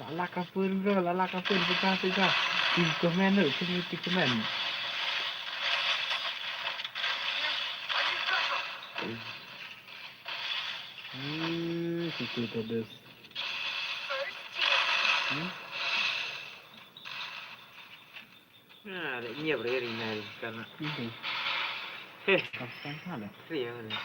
La lock ka phone, bro, la lock ka phone, peit ba, peit ba. Team comment tu, team, team comment. Hmm, situ terus. Hmm? Nah, ada nyiap re ring nai karena. Ini. Heh. Kapan salah? Iya, benar.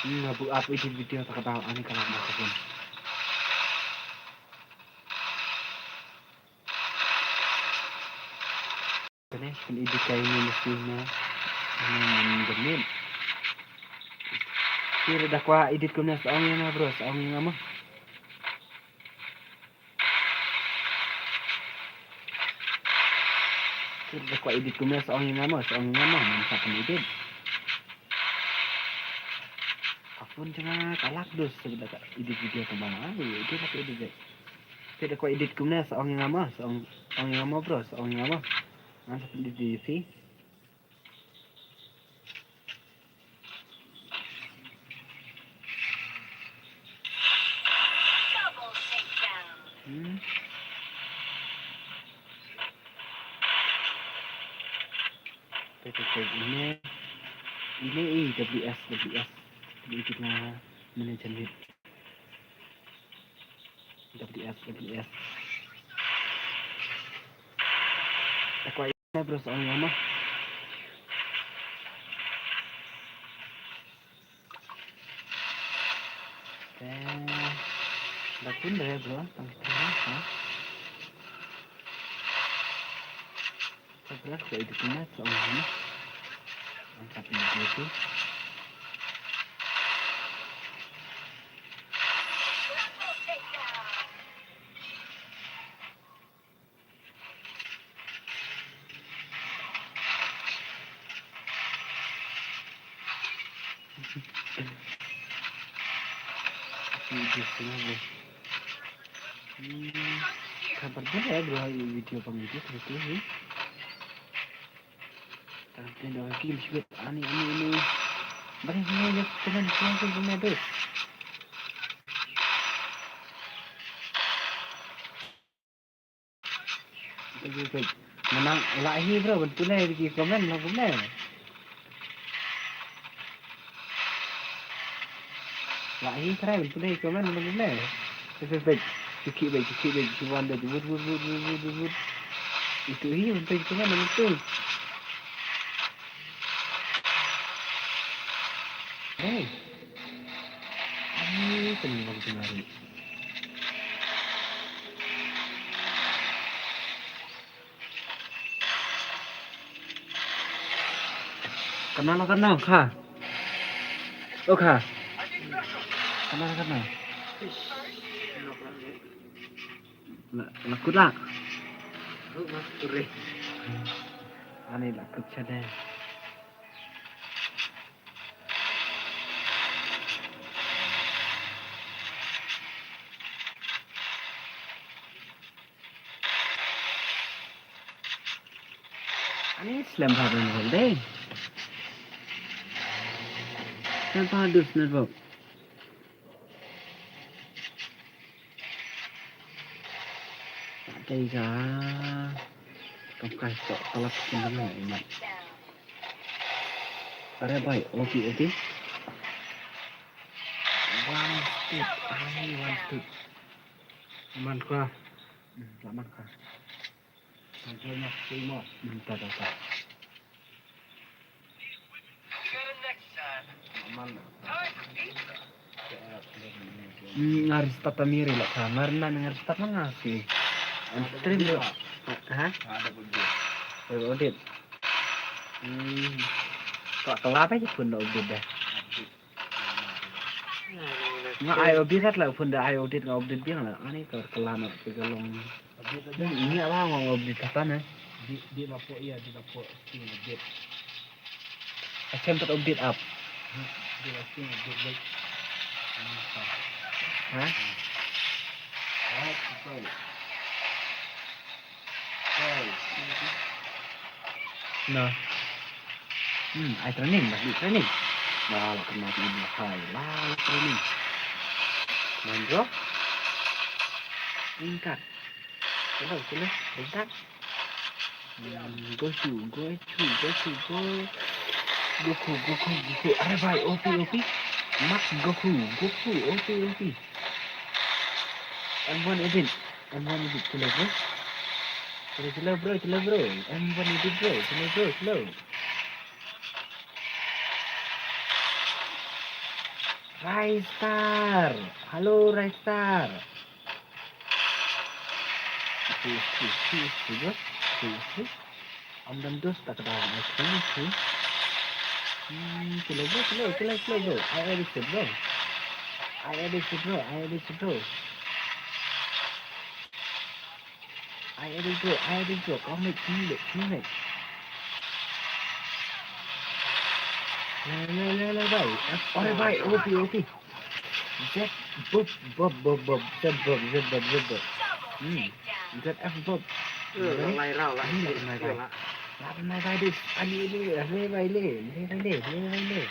Hmm, abu abu edit video tak tahu ani kalau mau pun. Kane kan edit kai ni mesti na. Ini demit. Phi da kwah edit kumne sa ong ïa nga bro, sa ong ïa nga mo. Phi da kwah edit kumne sa ong ïa nga mo, sa ong ïa nga mo, ngan sa pynedit. Ka phone jong nga ka lak dus sa da ka edit video kumba nga, edit lak edit dei. Phi da kwah edit kumne sa ong ïa nga mo, sa ong, ong ïa nga mo bro, sa ong ïa nga mo. Ngan sa pynedit ïa phi. Hmm. Phi, phi, phi, ine, ine i W S, W S. Ine kita manager ni. W S, W S. Aku ai bro sa ong ïa nga mo. Te, da pun re bro, tang kita ha. Sa bro, sa itu pun sa ong ïa nga mo. Angkat ni tu. Video sini, bro. Hmm, kabar bro ya, bro, video pang video terus ni. Tang tin dah lagi, bro, ani, ani, ani. Bari ni ni teman tuan tu guna tu. Peit, peit, peit. Nga nang lah hi bro, ban pule ki comment, ban pule. Lah hi trai ban pule ki comment, ban pule. Peit, peit, peit. Ki khih beit, ki khih beit, ki wan beit. Wut, wut, wut. Itu hi ban pule ki comment, ban pule. Hey. Ai, kena bang kena ni. Kena lah kena, kha. Oh, kha. Kena lah kena. La, la kut la. Ani la kut shade. Ani slem bha dun hol dei. Slem bha dun network. Tei ka kam kai to talap kin dang mat. Are bai, okay, okay. One step, ai, one step. Man kha. Hmm, la man kha. Control na, stay mo. Hmm, ta, ta, ta. Hmm, nga restart ta miri la ka. Mar na nga restart na nga si. Ang stream lo. Ha? Ada update. Ada update. Hmm. Ka kala pa je pun da update dah. Nga ai update kat la pun da ai update nga update biang la. Ani ka kala na ka long. Ini apa mau update apa na? Di, di lapo iya, di lapo sing update. Akan ter update up. Di lapo sing update baik. Ha? Ah, betul. Okay. Nah. Hmm, ai training, lagi training. Lah, lah kena tu ini hai, lah training. Manjok. Tingkat. Sila, sila, tingkat. Hmm, Goku, Goku, Goku, Go. Goku, Goku, Goku. Are bai, O P, O P. Max Goku, Goku, O P, O P. M one edit, M one edit, sila bro. Sila, sila bro, sila bro. M one edit bro, sila bro, sila. Raistar. Halo, Raistar. Isi, isi, isi, isi, bro. Isi, isi. Am dam dus tak ada isi, isi. Hmm, slow bro, slow, slow, slow bro. I edit bro. I edit bro, I edit bro. I edit bro, I edit bro. Kau mik, kau mik, kau mik. Le, le, le, le, bhai. Ore bhai, O P, O P. Z bop, bop, bop, bop. Z bop, Z bop, Z bop. Hmm. Z F bop. Eh, la lai rau la. Ani la pynmai bai. La pynmai bai dei. Ani le, le bai le, le bai le, le bai le.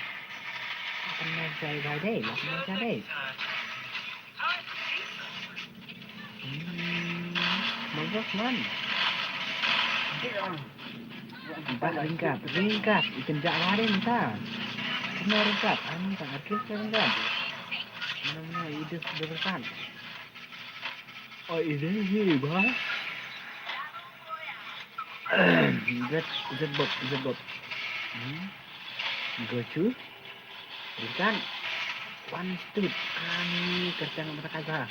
La pynmai bai dei, la pynmai bai dei. Hmm, bagus man. Bah, ryngkat, ryngkat. Ikan jak lari entah. Kena ryngkat, ani tak arkis ryngkat. Mana-mana hidup berkat. Oh, ini hi, bah. Zet, zet bop, zet bop. Hmm. Gochu. Ryngkat. One step. Ani kerjang mata kaza.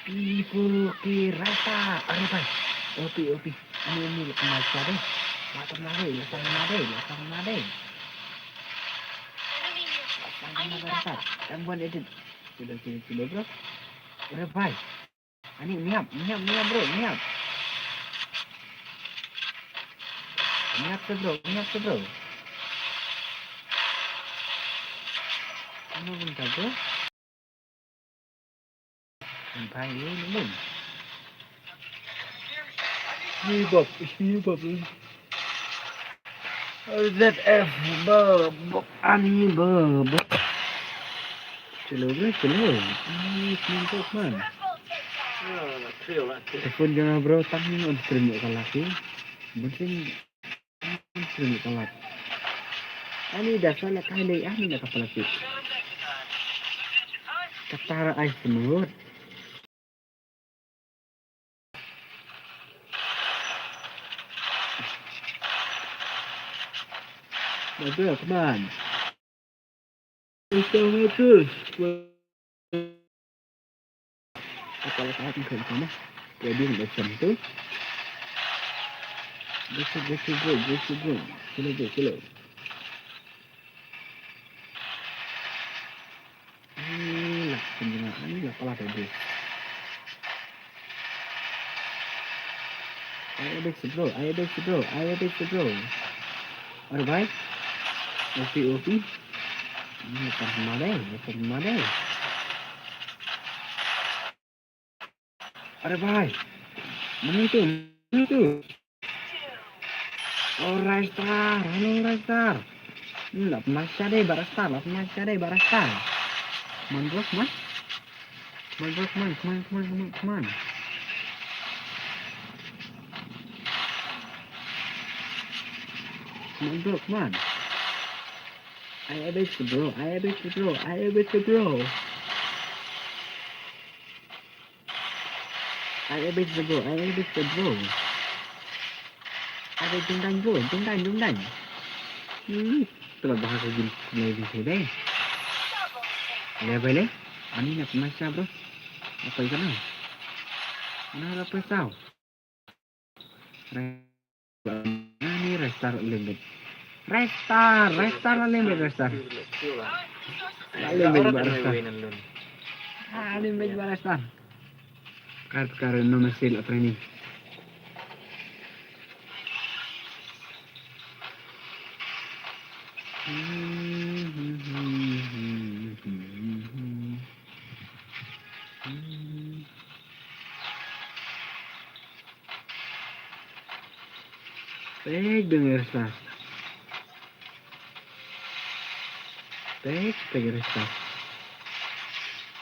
People ki rasa. Are bai. Opi, opi. Ani, ani, lepas masa deh. Lepas masa deh, lepas masa deh, lepas masa deh. Lepas masa deh, lepas. Yang buat edit. Sudah, sudah, sudah, bro. Are bai. Ani, niap, niap, niap, bro, niap. Niap tu, bro, niap tu, bro. Ano bang jago? Bang ini, ini. Hibab, hibab. Z F, ba, ba, ani, ba, ba. Chalo, bro, chalo. Ani, snimpok, man. Telepon jong bro, tang on screen ka laki. Bunting on screen ka laki. Ani, dasar la kai le, ani, na ka plastik. Katara ai semut. Bagus, come on. It's so much. Apa lagi aku kena sana? Jadi macam tu. Go, go, go, go, go, go. Sila, go, sila. Ani la pynjngai, ani la palat adi. Ai abis bro, ai abis bro, ai abis bro. Are bai. Opi, opi. Ani la pynjngai, la pynjngai. Are bai. Mano itu? Mano itu? Oh, Ristar. Halo, Ristar. Hmm, la pynmasa dei, ba Ristar. La pynmasa dei, ba Ristar. Come on, bro, come on. Come on, bro, come on, come on, come on, come on, come on. Come on, bro, come on. Ai abis bro, ai abis bro, ai abis bro. Ai abis bro, ai abis bro. Ai abis jumdan bro, jumdan, jumdan. Hmm, telah bahasa jin, jin, jin, jin. Le bai le. Ani na pynmasa bro. Apa itu na? Ana la pynsaw. Ani Ristar limit. Ristar, Ristar la limit, Ristar. La limit ba Ristar. Ah, limit ba Ristar. Kar, kar, no mercy la training. Peit dang Ristar. Peit, peit Ristar.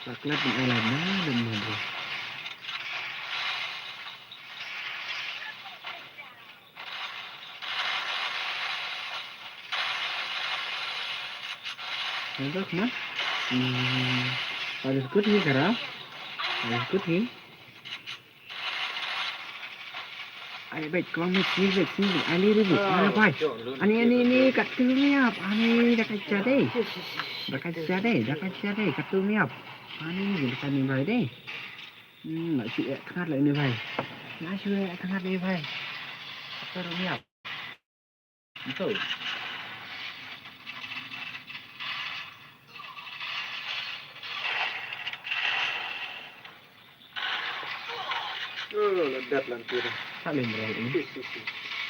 Paklat dang ai lad na dang mo bro. Mantap, man. Hmm. That is good here, Kara. That is good here. Ai bai, kong mi sini bai, sini bai. Ani ri bai. Ah, bai. Ani, ani, ani, katu mi ap. Ani, da ka jade. Da ka jade, da ka jade, katu mi ap. Ani, da ka ni bai de. Hmm, la shu eh tngat la ni bai. La shu eh tngat ni bai. Katu mi ap. Itu. Kat lan tu dah. Halim bro, halim. Si, si, si.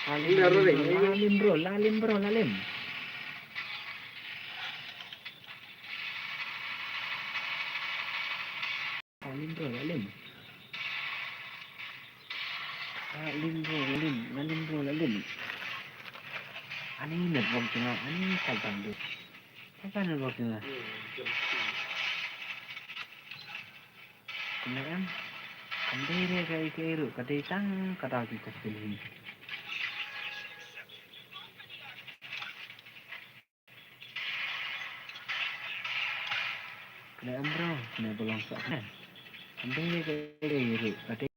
Halim, halim, bro, halim, bro, halim, bro, halim. Halim, bro, halim. Halim, bro, halim, halim, bro, halim. Ani network jong nga, ani ka bang du. Ka bang network jong nga. Kumne em. Kam dei re kaei kaei ruh, ka dei tang ka daw jong ka sdien hi. Kane em bro, kane ba long sah kane. Kam dei re kaei ruh, ka dei.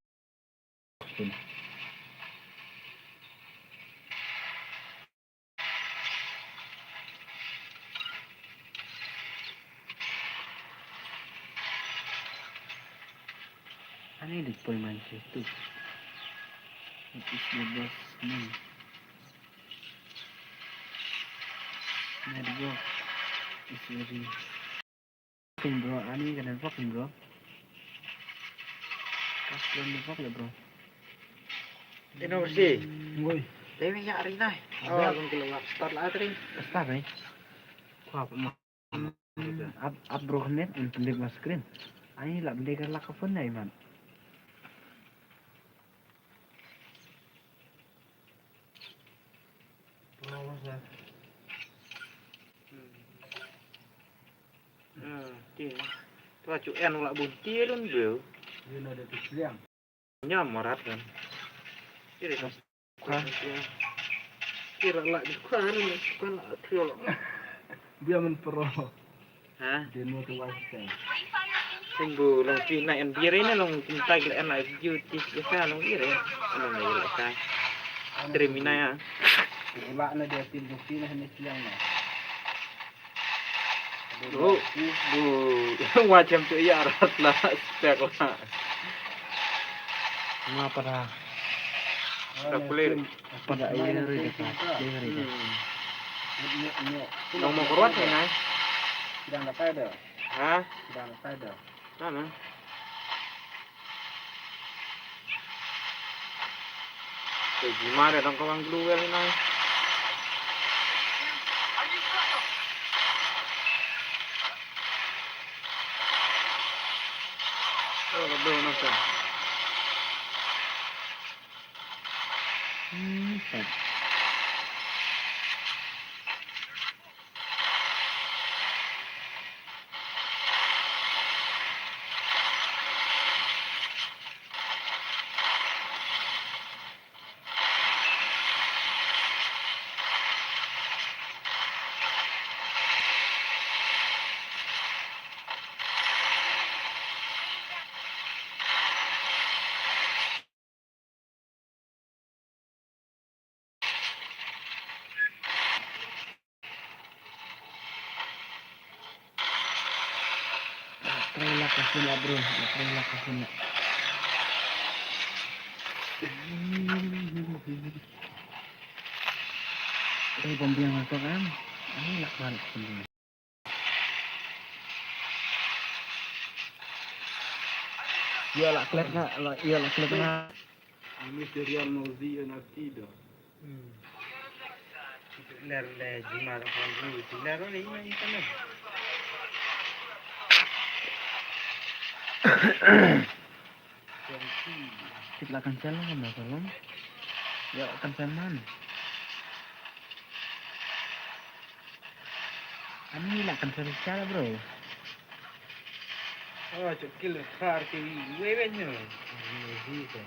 Ani dik poi man situ. It is the best man. Network is very Fucking bro, ani ka network ni bro. Pas bro network le bro. Ino si. Ngoi. Te mi ya ri nai. Oh, bang kilo ngap start la tri. Start nai. Khwa ma. Up, up bro net and pendek ma screen. Ani la pendek la ka phone nai man. Pura wasa. Hmm. Ah, ti. Tua chu en la bun ti lun beu. Yun ada tu sliang. Nyam marat kan. Kiri. Kwan. Kira la di kwan, kwan la tiol. Dia men pro. Ha? Dia no tu wasa. Sing bu long ti na en biar ini long kumtai le en la ju ti ka long ire. Long ire ka. Terima ya. Ula na dia tin bukti na ni siang na. Oh, bu. Macam tu ya rat lah, spek lah. Ngapa dah? Tak boleh. Pada air ni dah, dah dah. Hmm. Nong mau keluar sih, Nai? Sedang dapat dah. Ha? Sedang dapat dah. Sana. Te jima de dang kawang glue wel nai. Oh, do nang kan. Hmm, set. Try la ka sila, bro. Try la ka sila. Try bom biang la to kan. Ani la ka sila. Ïa la klet nga, la, ïa la klet nga. Ini serial Mozi and Akida. Hmm. Ler le jima da kan ju, ler le ina ina. Kit la cancel la, na tolong. Ïa cancel man. Ani la cancel siya la, bro. Oh, chok kill khar ke wi wen nyo. Ni hi ko.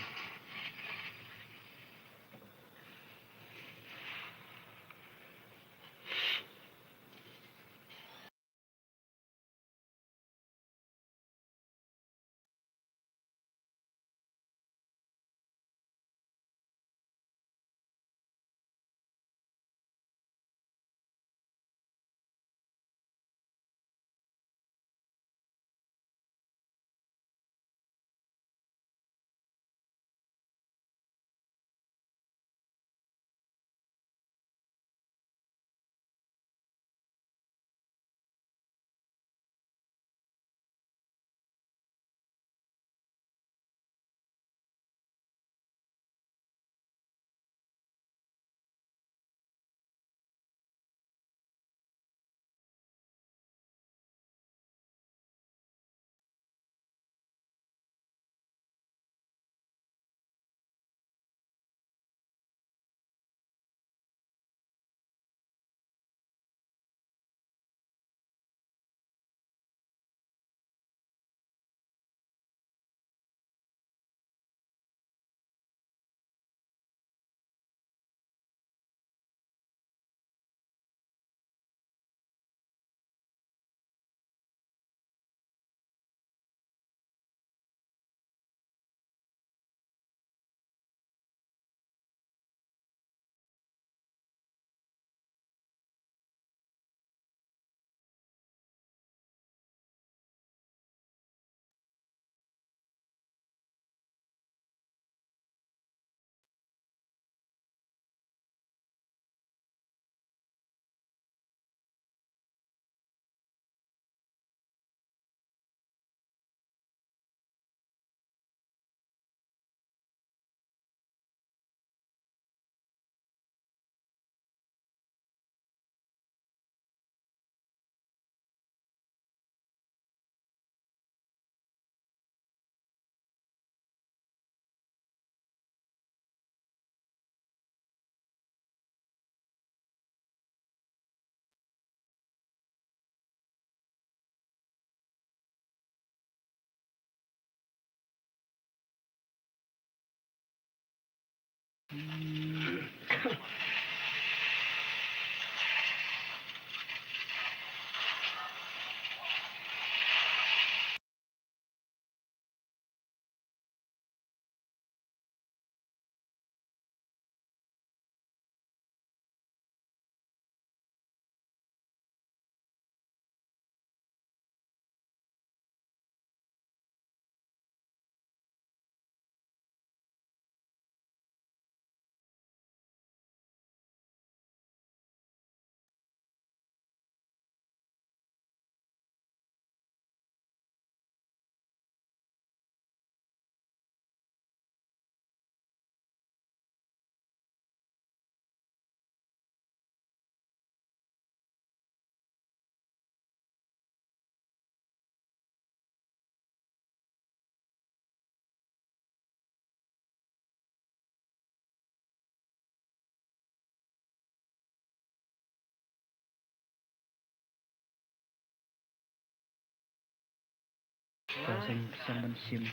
Ka seng seng ban shim.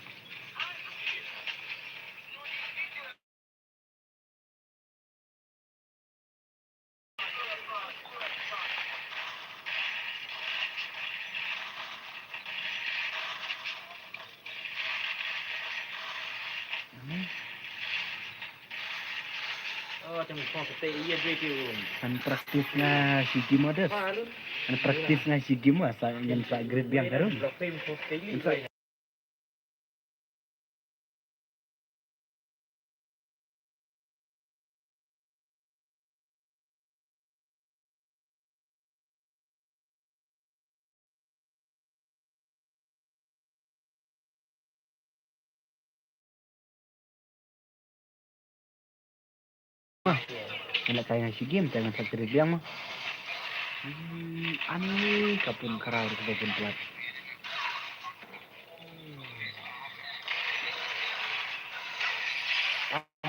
Kan praktis nga shi game, Des. Kan praktis nga shi game, sa ngan sa grade biang ka rum. Ngan lehkai nga shi game, te ngan sa trade biang mo. Hmm, ani ka pun khraw ruh kaba pun plat.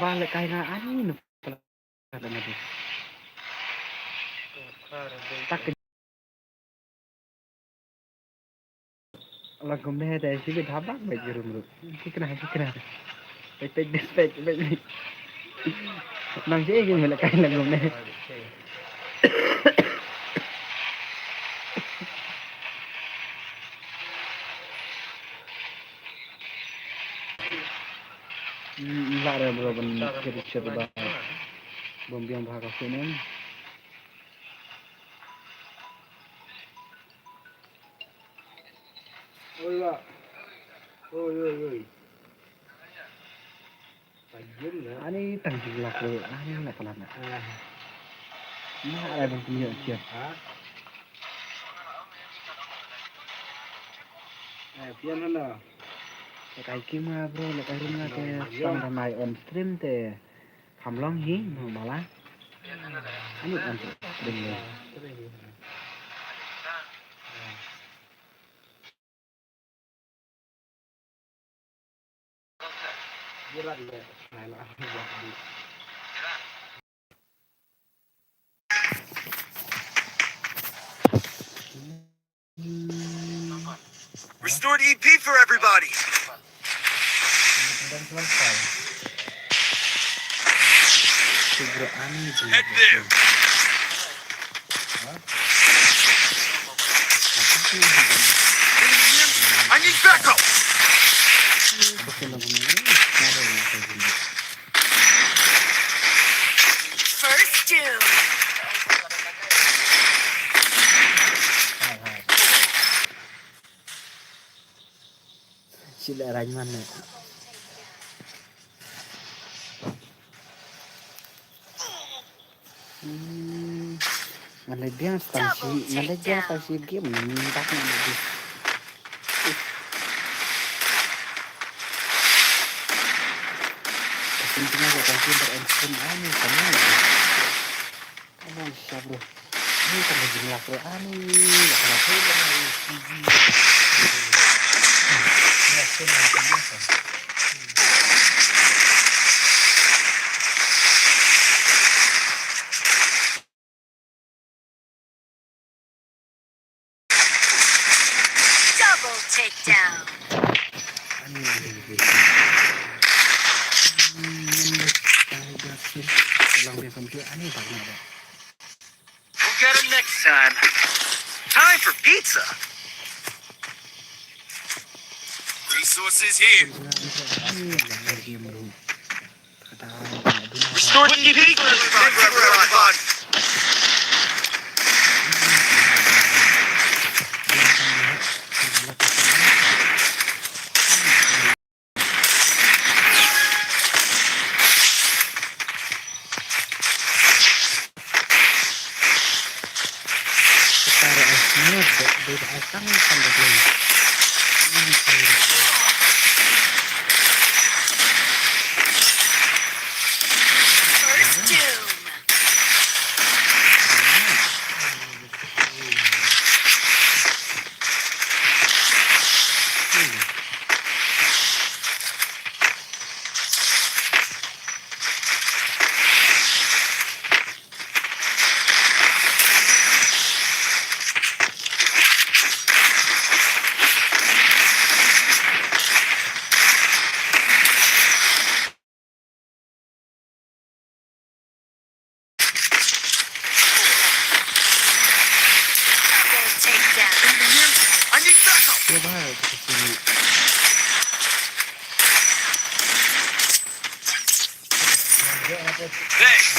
Ba lehkai nga ani na plat na. Tak Lang kumne te shi bit habak bit ki rum ruh. Ki kena, ki kena. Pek, pek, pek, pek, pek. Nang shi ki mele kai lang kumne. Hmm, lah re bro, ban kiri kiri ba. Bom biang ba ka sini. Oi, wa. Oi, oi, oi. Tajam lah. Ani tang jing lak lu, ani nak pelan nak. Ah. Nak ada bang punya siap. Ha? Eh, pian mana? Lekai kima bro, lekai rumah ke sang ramai on stream te. Kham long hi, no bala. Ani on stream ni. Restored E P for everybody. Head there. I need backup. First doom. Sila Rahman na. Hmm. Ngan leit biang tang shi, ngan leit biang tang shi game ni, tak nak lagi. Penting aja tang shi ber-, stream ani sama. Abang siap bro. Ini kan lagi ngelak bro. Ani, ngelak bro. Double takedown. Ani, ani, ani. Hmm, ini, ini, ini. We'll get 'em next time. Time for pizza. Resources here. Restore T P for everybody. First doom. Double takedown. Enemy here. I need backup. Ke ba ka sini. Thanks.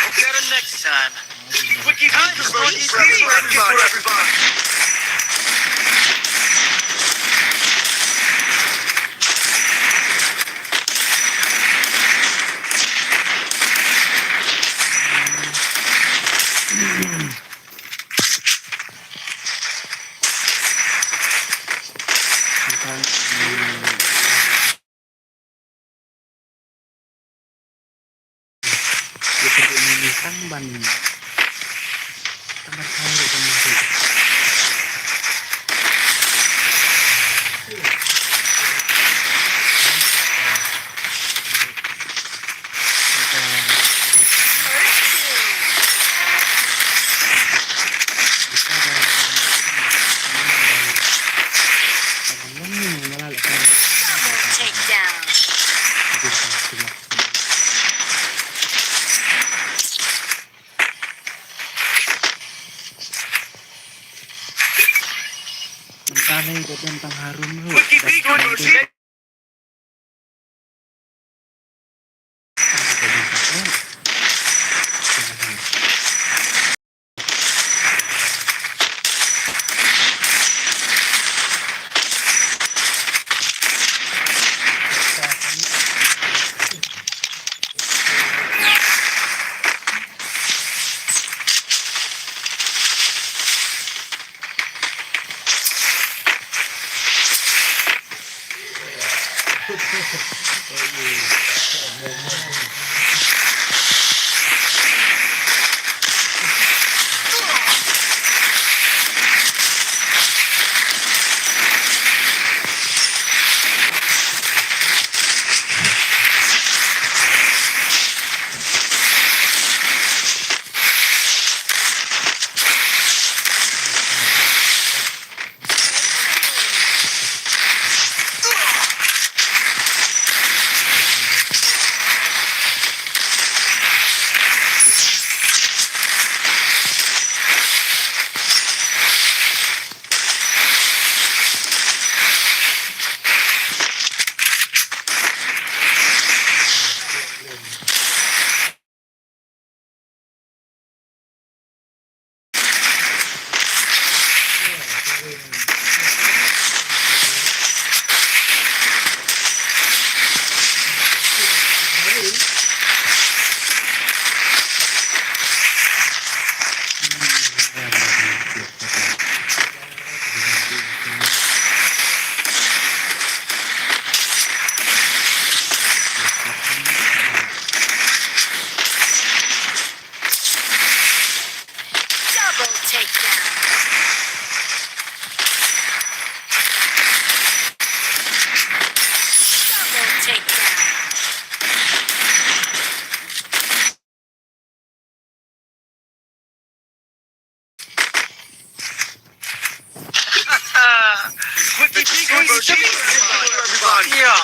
Hope you had a next time. Wiki time for everybody. Double takedown. Wiki Peak on your Double takedown. Double takedown. With the G K C, everybody. Yeah.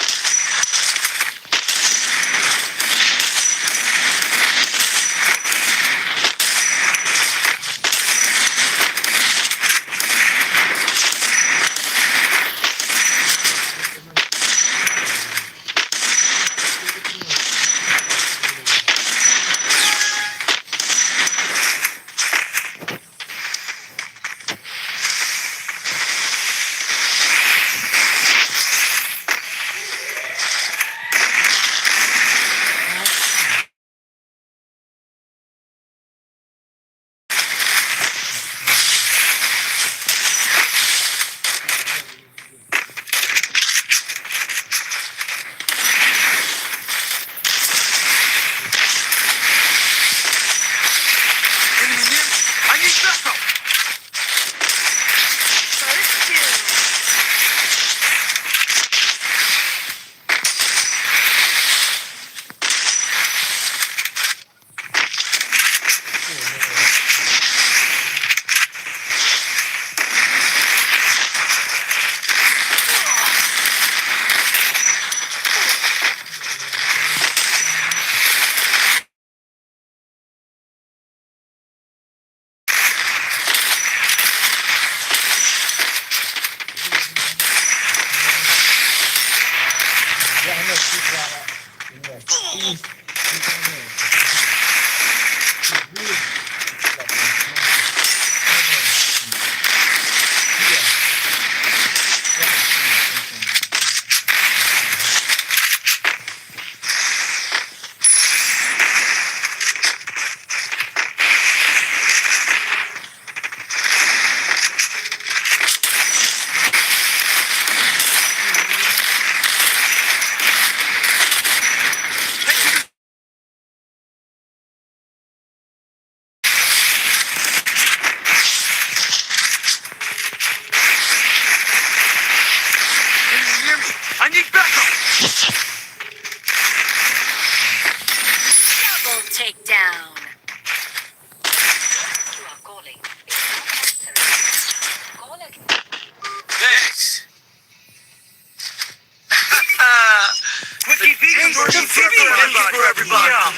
Can you hear me? I need backup! Double takedown. You are calling. It's not necessary. Call again. Thanks. Wiki Beacon version for everybody. Yeah.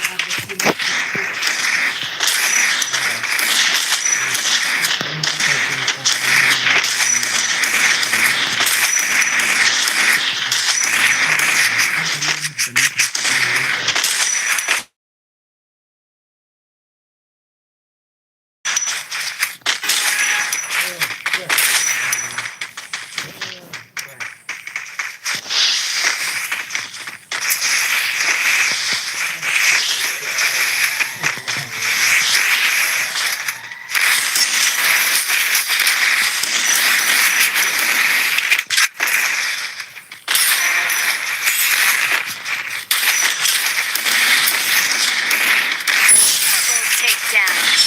Double takedown.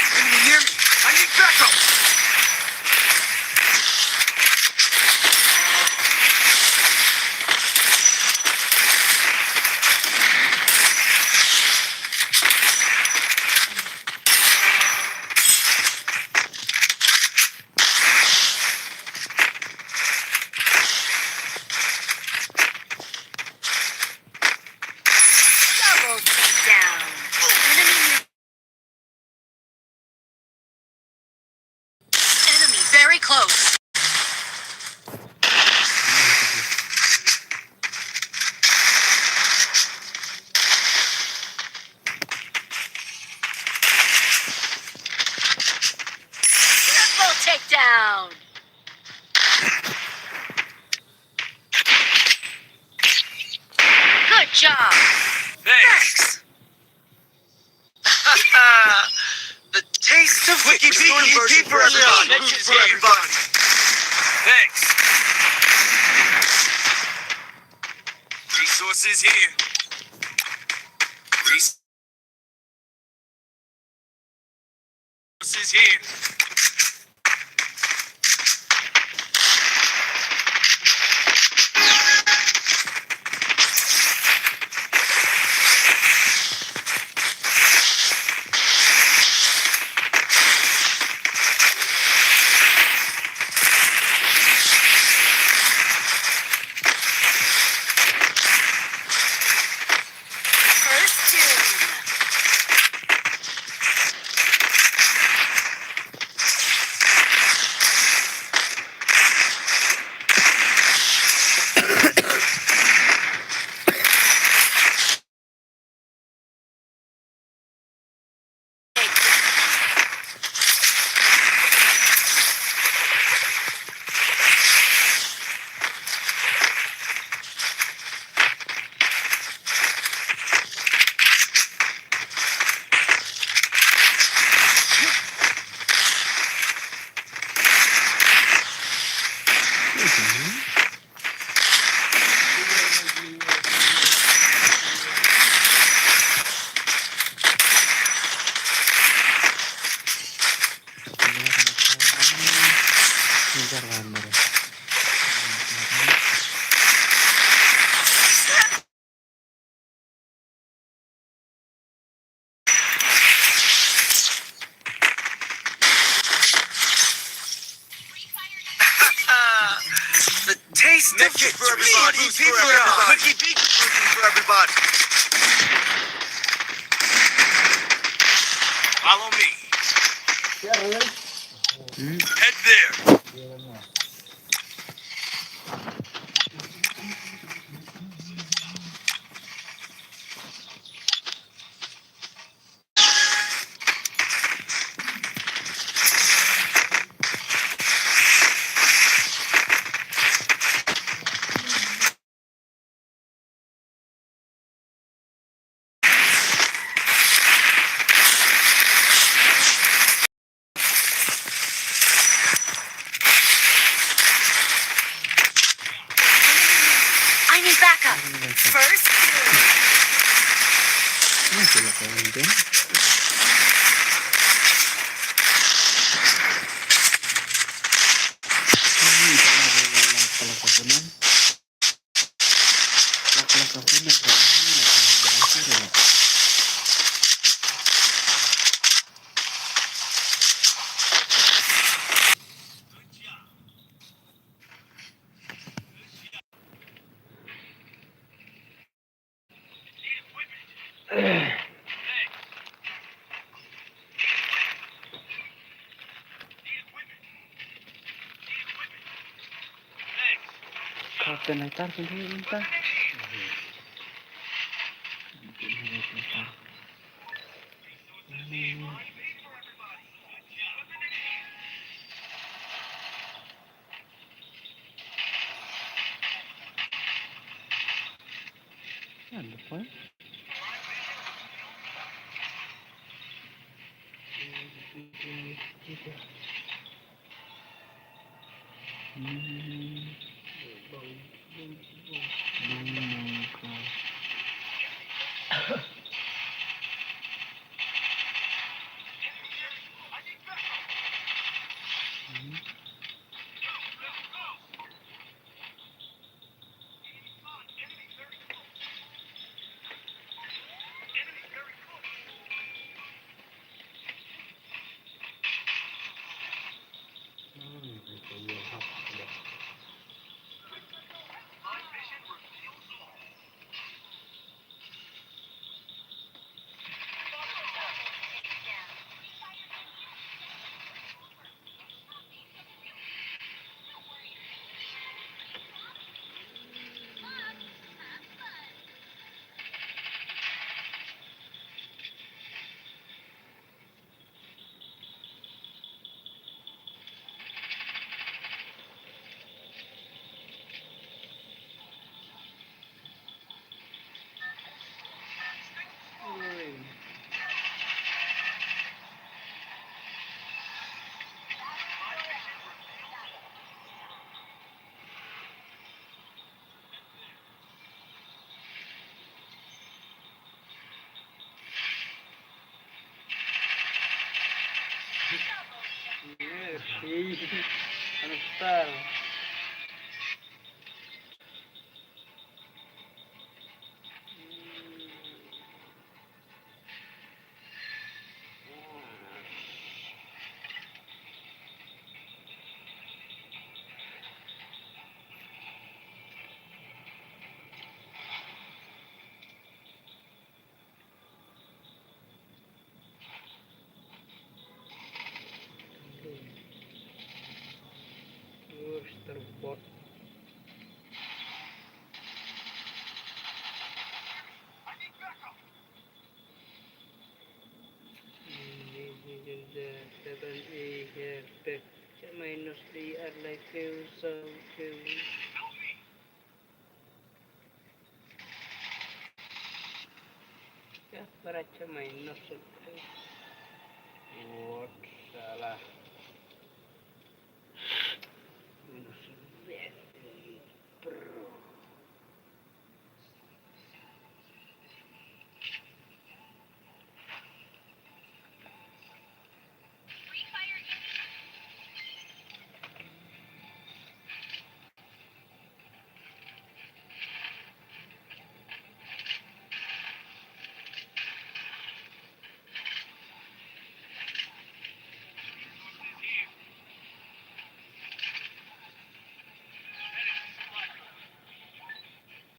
Enemy near me. I need backup. Double takedown. Enemy, enemy very close. Triple takedown. Good job. Thanks. The taste of Wiki Beacon version for everybody. Thanks. Resources here. Res- This is here. First doom. Med kit for everybody. Boots for everybody. Ricky Beat for everybody. Follow me. Head there. I need backup. First. Kapten nai tar sendiri minta. Ada apa? Hmm. Minus three, I like you, so you. Ya, para chama inoso. Wot, salah.